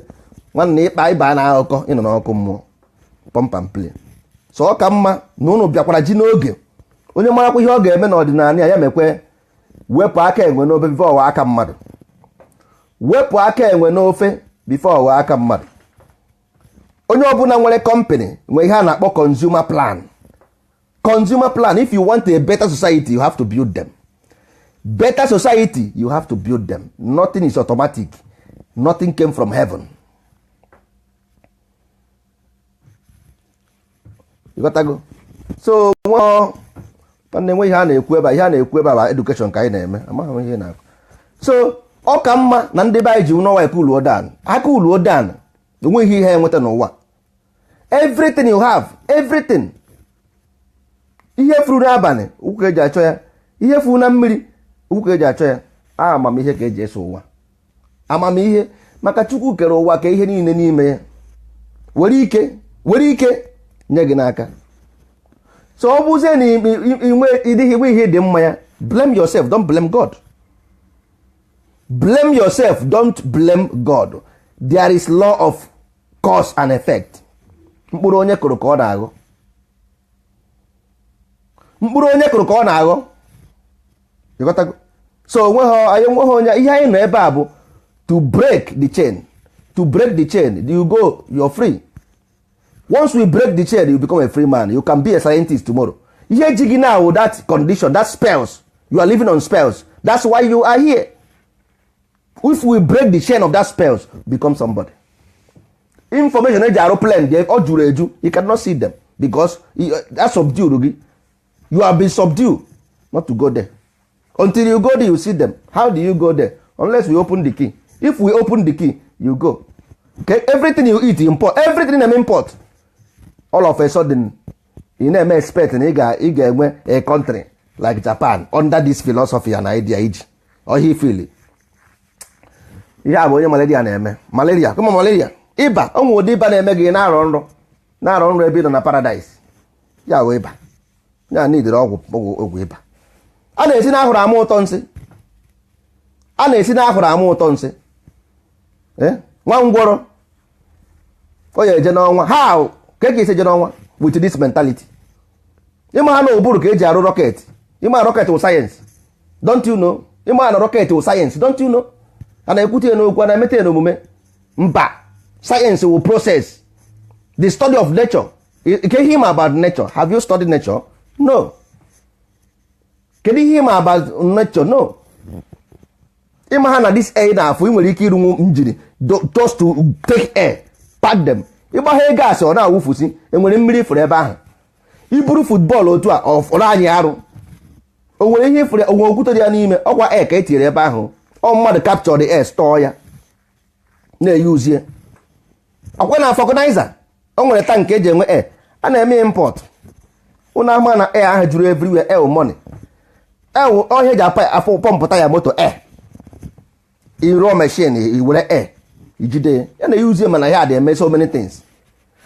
Nwanne, ịkpa ịba na akụkọ, ịnọ n'ọkụ mmụọ, pump and play. So ọ ka mma na unu bịakwara ji n'oge. Onye marakwa ihe ọ ga-eme n'ọdịnala ya, ya mekwe. Wepụ aka enwe n'ofe before ọwa aka mmadụ. Wepụ aka enwe n'ofe before ọwa aka mmadụ. Onye ọbụla nwere company nwere ihe a na-akpọ consumer plan. Consumer plan: if you want a better society, you have to build them better society. You have to build them. Nothing is automatic. Nothing came from heaven. You got to go. So nwanne, nwe ihe a na-ekwu ebe a, ihe a na-ekwu ebe a bụ education ka anyị na-eme. Amaghị m ihe na-akụ. So ọ ka mma na ndị be anyị ji n'ọnwa eke uluo dan aka uluo dan. Onweghị ihe enweta n'ụwa. Everything you have, everything, ihe furu n'abalị, ụkwụ ka eji achọ ya. Ihe furu na mmiri, ụkwụ ka eji achọ ya. Amamihe ka eji eso ụwa, amamihe, maka Chukwu kere ụwa ka ihe niile n'ime ya were ike, were ike nye gị n'aka. So ọ bụzie na inwe ịdịghị nwe ihe dị mma ya, blame yourself, don't blame God. Blame yourself, don't blame God. There is law of cause and effect. Mkpụrụ onye kụrụ ka ọ na-aghọ. Mkpụrụ onye kụrụ ka ọ na-aghọ. Ịghọtago? So onweghị anyị, enweghị onye. Ihe anyị nọ ebe a bụ to break the chain. To break the chain, you go, you're free. Once we break the chain, you become a free man. You can be a scientist tomorrow. Ihe ji gị now, that condition, that spells you are living on, spells, that's why you are here. If we break the chain of that spells, become somebody. Information eji arụ plan dị, ọ juru eju. You cannot see them because that subdue gị. You have been subdued not to go there. Until you go there, you see them. How do you go there unless we open the key? If we open the key, you go. Okay, everything you eat, you import everything. Na import, all of a sudden ị na-eme expect na ị ga-enwe a country like Japan under this philosophy and idea iji ọhịa ifili. Ihe a bụ onye malaria na-eme malaria kama malaria ịba. O nwere ụdị ịba na-eme gị, na-arọ nrọ, na-arọ nrọ ebe ị nọ na paradise. Ya wee ịba. Ya nidere ọgwụ ọgwụ ịba. A na-esi n'ahụrụ ama ụtọ nsị, a na-esi n'ahụrụ ama ụtọ nsị. Nwa ngwọrọ o ya eje n'ọnwa ha ka e esi eje n'ọnwa with this mentality. Ịma ha na ụbụrụ ka eji arụ rocket. Ịma rocket wụ science, don't you know? Ịma na rocket wụ science, don't you know? A na-ekwute ya n'okwu, a na-emete ya n'omume. Mba, science wụ process, the study of nature. Ke ihe ịma about nature? Have you studied nature? No. Kedu ihe ịma about nature? No. Ịma ha na this air na-afụ, ị nwere ike irunwu njiri just to take air, pack them. Ịgbaghe gas, ọ na-awụfusi. Enwere mmiri fụrụ ebe ahụ? Iburu football otu a, ọ fọrọ anyị arụ. O nwere ihe ifụrụ? Onwe okwute dị ya n'ime? Ọkwa air ka e tinyere ebe ahụ. Ọ mmadụ capture the air, store ya, na-eyuzie. Ọkwa na vulcanizer, o nwere tank eji enwe air, a na-eme import. Ụnụ ama na air ahụ juru everywhere. Air money, air ọhịa eji apa afọ pọmpụta ya moto air, ịrụọ machine, iwere air ijide ya, ya na-eyuzie. Mana ya dị eme so many things.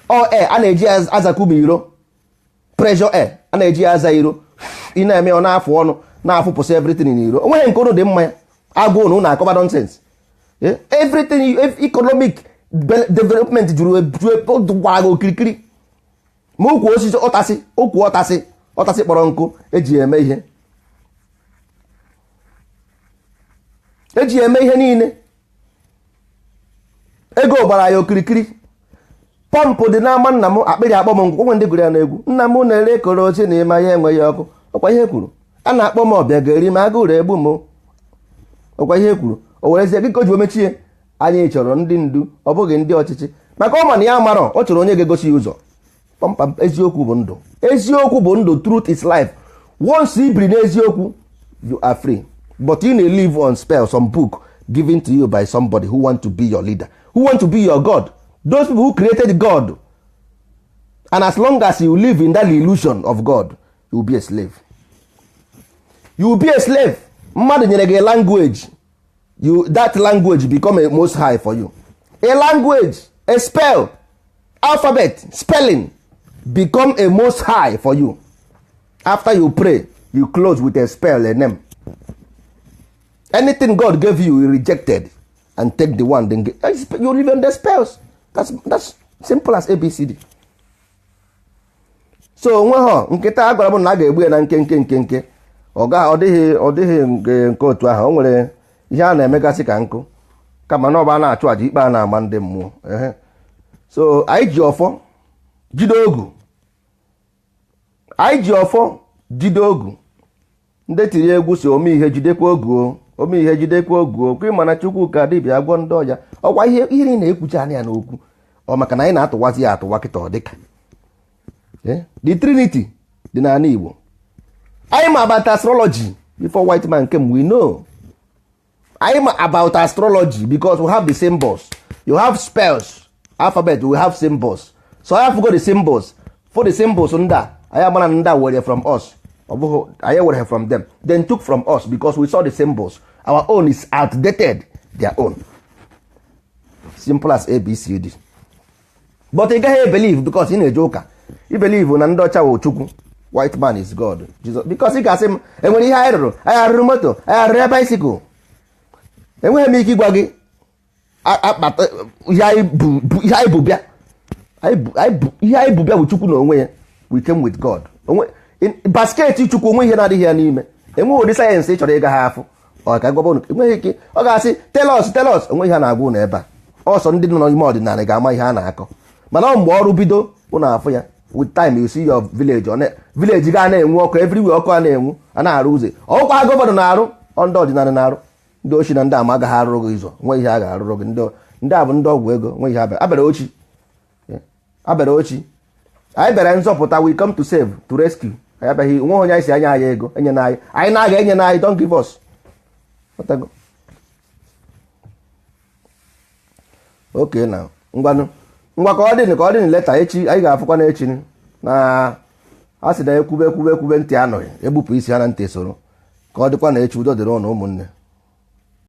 Ọ air a na-eji azakuba iro, pressure air a na-eji ya aza iro. Ị na-eme, ọ na-afụ ọnụ, na-afụpụsị everything n'iro. O nweghị nke ụnụ dị mma ya agụ ụnụ na-akọba nonsense. Everything economic development juru gbara gị okirikiri. Ma ukwu osisi ụtasị, ukwu ọtasị, ọtasị kpọrọ nkụ eji eme ihe, eji eme ihe niile. Ego gbara ya okirikiri. Pọmpụ dị n'ama nna m, akpịrị akpọ m ngwụ. Nwe ndị gụrụ ya n'egwu, nna m na-ere korosi na ịma ya enweghị ọkụ. Ọkwa ihe kwuru, a na-akpọ m ọbịa ga-eri m, agụrụ egbu m. Ọkwa ihe kwuru, o werezie gị ka o ji omechie. Anyị chọrọ ndị ndu, ọ bụghị ndị ọchịchị, maka ọ ma na ya marọ. Ọ chọrọ onye ga-egosi ya ụzọ kpamkpam. Eziokwu bụ ndụ, eziokwu bụ ndụ. Truth is life. Once i biri n'eziokwu, you are free. But you na live on spell, some book given to you by somebody who want to be your leader, who want to be your god, those people who created God. And as long as you live in that illusion of God, you will be a slave. You will be a slave. Mmadụ nyere gị language, you, that language become a most high for you. A language, a spell, alphabet spelling become a most high for you. After you pray, you close with a spell, a name. Anything God gave you, you rejected and take the one. Then you live on the spells. That's simple as ABCD. So onwe ha nkịta a gwara m na a ga-egbu ya na nkenke nkenke. Ọ ga ọ dịghị nke otu ahụ. O nwere ihe a na-emegasị ka nkụ, kama na ọ bụ a na-achụ àjà ikpe, a na-ama ndị mmụọ. Ehe. So anyị ji ọfọ jide ogu, anyị ji ọfọ jide ogu. Ndị tiri egwu si ome ihe, jidekwa ogu o, ome ihe, jidekwa ogu o. Kwa ịma na Chukwu ka dibịa gwọ ndị ọja. Ọkwa ihe ihe niile na-ekwuchi anya ya n'okwu ọ, maka na anyị na-atụwazi ya atụwa kịta. Ọ dịka the Trinity dị n'ala Igbo. Anyị ma about astrology before white man came. We know, anyị ma about astrology because we have the symbols. You have spells, alphabet, we have symbols. So I have go the symbols for the symbols. Ndị a anyị amara na ndị a were from us. Ọ bụghị anyị were from them, then took from us, because we saw the symbols. Our own is outdated their own. Simple as ABCD. But ị gaghị believe because ị na-eje ụka. I believe na ndị ọcha wụ Chukwu, white man is God, Jesus, because ị ga-asị m enwere ihe anyị rụrụ. Anyị arụrụ moto, anyị arụrụ bicycle. Enweghị m ike ịgwa gị akpata ihe anyị bụ, ihe anyị bụ bịa. Ihe anyị bụ bịa bụ Chukwu n'onwe ya. We came with God. Onwe basket Chukwu, onwe ihe na-adịghị ya n'ime. Enweghị ụdị science ị chọrọ ịga ha afụ. Ọ ka gwaba unu, enweghị ike. Ọ ga-asị, "Tell us, tell us." Onwe ihe a na-agwa unu ebe a, ọsọ ndị nọ n'ime ọdịnala ga-ama ihe a na-akọ. Mana ọ mgbe ọrụ bido, unu afụ ya. With time, you see your village, ọ village ga na-enwu ọkụ everywhere. Ọkụ a na-enwu, a na-arụ ụzọ. Ọkwa governor na-arụ, ọ ndị ọdịnala na-arụ. Ndị ochi na ndị ama agaghị arụrụ gị ụzọ. Nwe ihe a ga-arụrụ gị. Ndị a bụ ndị ọgwụ ego. Nwe ihe abịara abịara ochi, abịara ochi. Anyị bịara nzọpụta. We come to save, to rescue. Anyị abịaghị nwe onye anyị si anya anyị ego enye na anyị. Anyị na-aga enye na anyị. Don't give us. Ghọtago? Okay na ngwanụ, ngwa, ka ọ dị later. Echi anyị ga-afụkwa na echi na a sị na ekwube ekwube ekwube, ntị anọghị, egbupụ isi ha na ntị soro. Ka ọ dịkwa na echi. Udo dịrị ụnụ, ụmụnne.